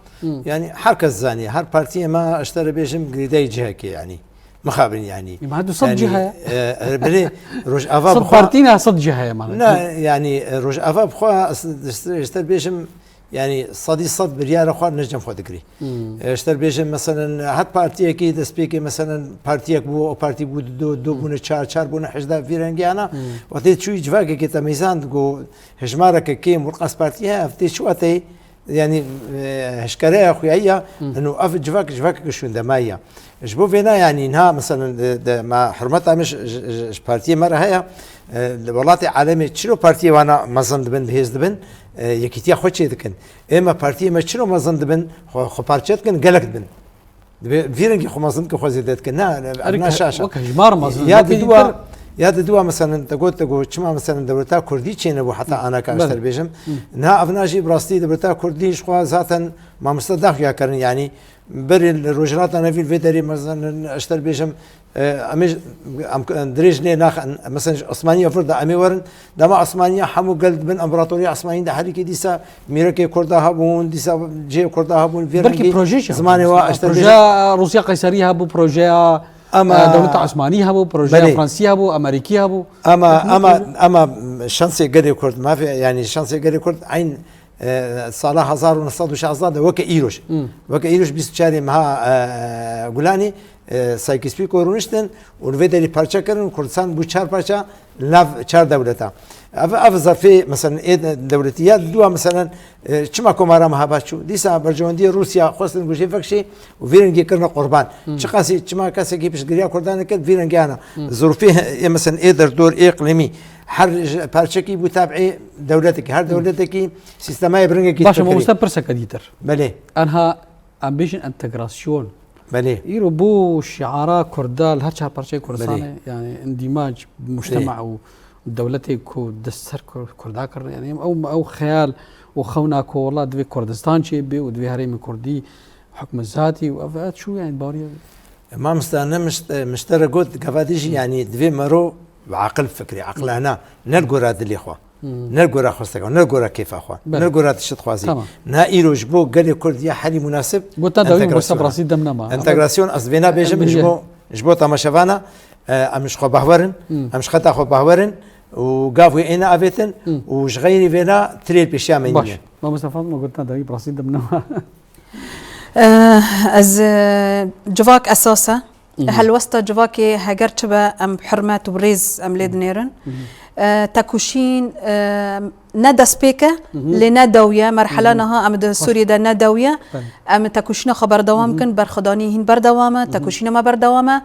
yanî, her kes zanî, her partiyê me, ez te re bêjim, girêdayî cihekê, yanî, mixabin, yanî. Ê, me du sed Yanî, cih heye. e, e, belê, Rojava Sed bixwe partî ne, sed cih heye, mane. Ne, yanî, e, Rojava bixwe, ez, ez, ez te bêjim, Yanî sedî sed biryara xwe ne cem xwe digirî. Hmm. E, ji te bêjim, meselen, her partiyekî destpêkê, meselen, partiyek bû, o partî bû du, du bûne çar, çar bûne hejda, vî rengî ana. Hmm. Wextê çûyî civakekê te mêzand, got, hejmareke kêm û qas partî heye, ev tê çi weteyê? Yanî, e, hişkereya xuyayiya, Hmm. ino ev civak, civakeke şûndemayî ye. Ji bo vêna, yanî, niha, meselen, de, de, me hurmeta me ji, ji, ji, ji partiyê me re heye, e, li welatê alemê çiro partiyê wana mezin dibin, bihêz dibin, e, yekîtiya xwe çê dikin. Ê me partiyê me çiro mezin dibin, xwe, xwe parçe dikin, gelek dibin. Divê vî rengî xwe mezin dikin, xwe zêde dikin. Na, na, Erê na ke-, şaşa. wek hejmar mezin, Ya wekî di dûa, dîtir. ya di dûa, meselen, te got, te got, çima, meselen, dewleta Kurdî çênebû heta Hmm. anaka, Belê. ez te bêjim. Hmm. Niha ev na jî bi rastî dewleta Kurdî ji xwe zaten mamoste daxuya kirin, yanî berê li Rojhilata Navîn vê derê, meselen, ez te bêjim, e, em ê ji-, em, em dirêj lê naxin, meselen, ji Osmaniya vir de em ê werin, dema Osmaniya hemû gel di bin împaratoriya Osmanî de herikê, dîsa mîrekê Kurda hebûn, dîsa cihê Kurda hebûn, vê Belkî rengî proje jî zimanê hebûn. wa, Mesela, işte, projeya Rûsya Qeyserî hebû, projeya, Ama e, dewleta Osmanî hebû, projeya Belê. Fransî hebû, Amerîkî hebû. Ama, Belkî ama, proje- ama şansê gelê Kurd, mafê, yanî şansê gelê Kurd eyn, e, sala hezar û neh sed û şazde de weke îroj. Hmm. Weke îroj bîst û çarê meha, e, Gulanê, e, Sykes-Picot rûniştin û li vê derî parçe kirin û Kurdistan bû çar parça, nav çar dewleta. Ev, ev zafê, meselen, ê de-, dewletî ya, dûa, meselen, e, çima komara me heba çû? Dîsa berjewendiyê Rûsya xwestin ku jê vekşê û vî rengî kirine qurban. Hmm. Çiqasî, çima kesekî piştgiriya Kurdan nekir, vî rengî ana. Hmm. Zirûfê, ê, meselen, ê derdor, ê iqlîmî, her ji-, parçekî bû tabî dewletekî. Her Hmm. dewletekî sîstemayê bi rengekî Baş e, fikirî. mamoste, pirseke dîtir. Belê. Enha em bêjin entegrasyon. Belê. Îro bû şiara Kurda li her çar parçeyê Kurdistanê, Belê. yani îndîmac, mujtema Belê. û dewletê ku dest ser Kur-, Kurda kir, yani ew, ew xeyal û xewna ku wela divê Kurdistan çêbê û divê herêmê Kurdî hukmizatî û ev, ev çû, yani bariye. Mamosta, ne mişt-, miştere got, gava dî jî, Hı. yani divê mero bi aqil fikirî, aqilana, ne li gora dilê xwe. Hmm. Ne li gora xwesteka, ne li gora kêfa xwe, Belê. ne li gora tişt dixwazî. Tamam. Na îro ji bo gelê Kurd ya herî munasib Gotina dawî entegrasyon. Musa Brasî dem nema. Entegrasyon, ez vêna bêjim, Em ji bo, ji bo temaşevana, e, em ji xwe behwerin, Hmm. em ji xeta xwe behwerin û gav wê êne avêtin Hmm. û ji xeyrî vêna tirêl pêşiya me Baş. nîne. Mamoste Fatma, gotina dawî Brasî dem nema. Eh, ez, eh, civak esas e. Mhm. Helwesta civakê heger çi be, em bi hurmet û bi rêz em lê dinêrin. Mhm. Eh, tekoşîn, eh, ne destpêk e, Mhm. lê ne dewiye. Merhela Mhm. niha em di Baş. Sûriyê de ne dewiye. Belê. Em tekoşîna xwe berdewam Mhm. bikin, berxwedanî hîn berdewam e, Mhm. tekoşîna me berdewam e.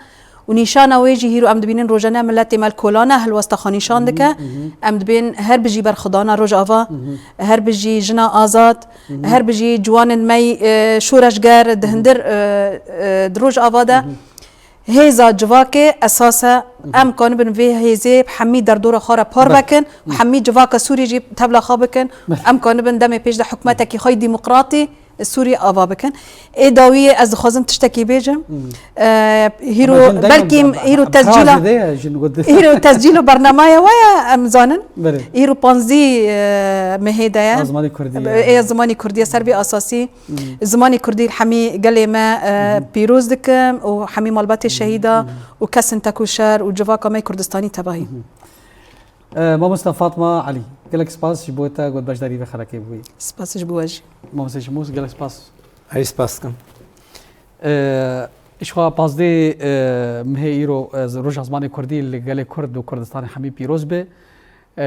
Û nîşana wê jî hîro em dibînin rojane miletê me li kolan e, helwesta xwe nîşan dike. Mhm. Em dibên her bijî berxwedana Rojava, Mhm. her bijî jina azad, Mhm. her bijî ciwanên me, e, şoreşger di Mhm. hindir, e, e, di Rojava de. Mhm. Hêza civakê esas e. Mhm. Em kanibin vê hêzê bi hemî derdora xwe re par Beh. vekin û Mhm. hemî civaka Sûrî jî tevla xwe bikin. Beh. Em kanibin demê pêş de hikûmetekî xwe yî demokratî Sûrî ava bikin. Ê dawiyê ez dixwazim tiştekî bêjim. Mhm. E, hîro Ama jin dayma belkî em, hîro em tescîla, razê de ye, jin got. Hîro tescîlo bernamaya we ye, em zanin. Belê. Hîro panzdî, e, mehê de ye. A zimanê Kurdî ye. Ê zimanê Kurdî ye, ser vê asasî. Mhm. Zimanê Kurdî li hemî gelê me, e, Mhm. pîroz dikim û hemî malbatê Mhm. şehîda Mhm. û kesên tekoşer û civaka me Kurdistanî tevahî. Mhm. E, Mamoste Fatma Elî, gelek spas ji bo te ku beşdarî vê xelekê bûyî. Spas ji bo we jî. Mamoste Şemûs, gelek spas. Ey spas dikim. E, Îşxwa pazdeh, e, mehê îro, e, Roja Zimanê Kurdî li gelê Kurd û Kurdistanê hemî pîroz be. E,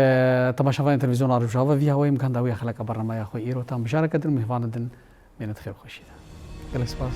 temaşevanên Televîzyona Rojava, vî hawayê em gihanda wê xeleka bernameya xwe îro. Tam mijareke din, mihvanê din, mêne di xêr û xweşî de. Gelek spas.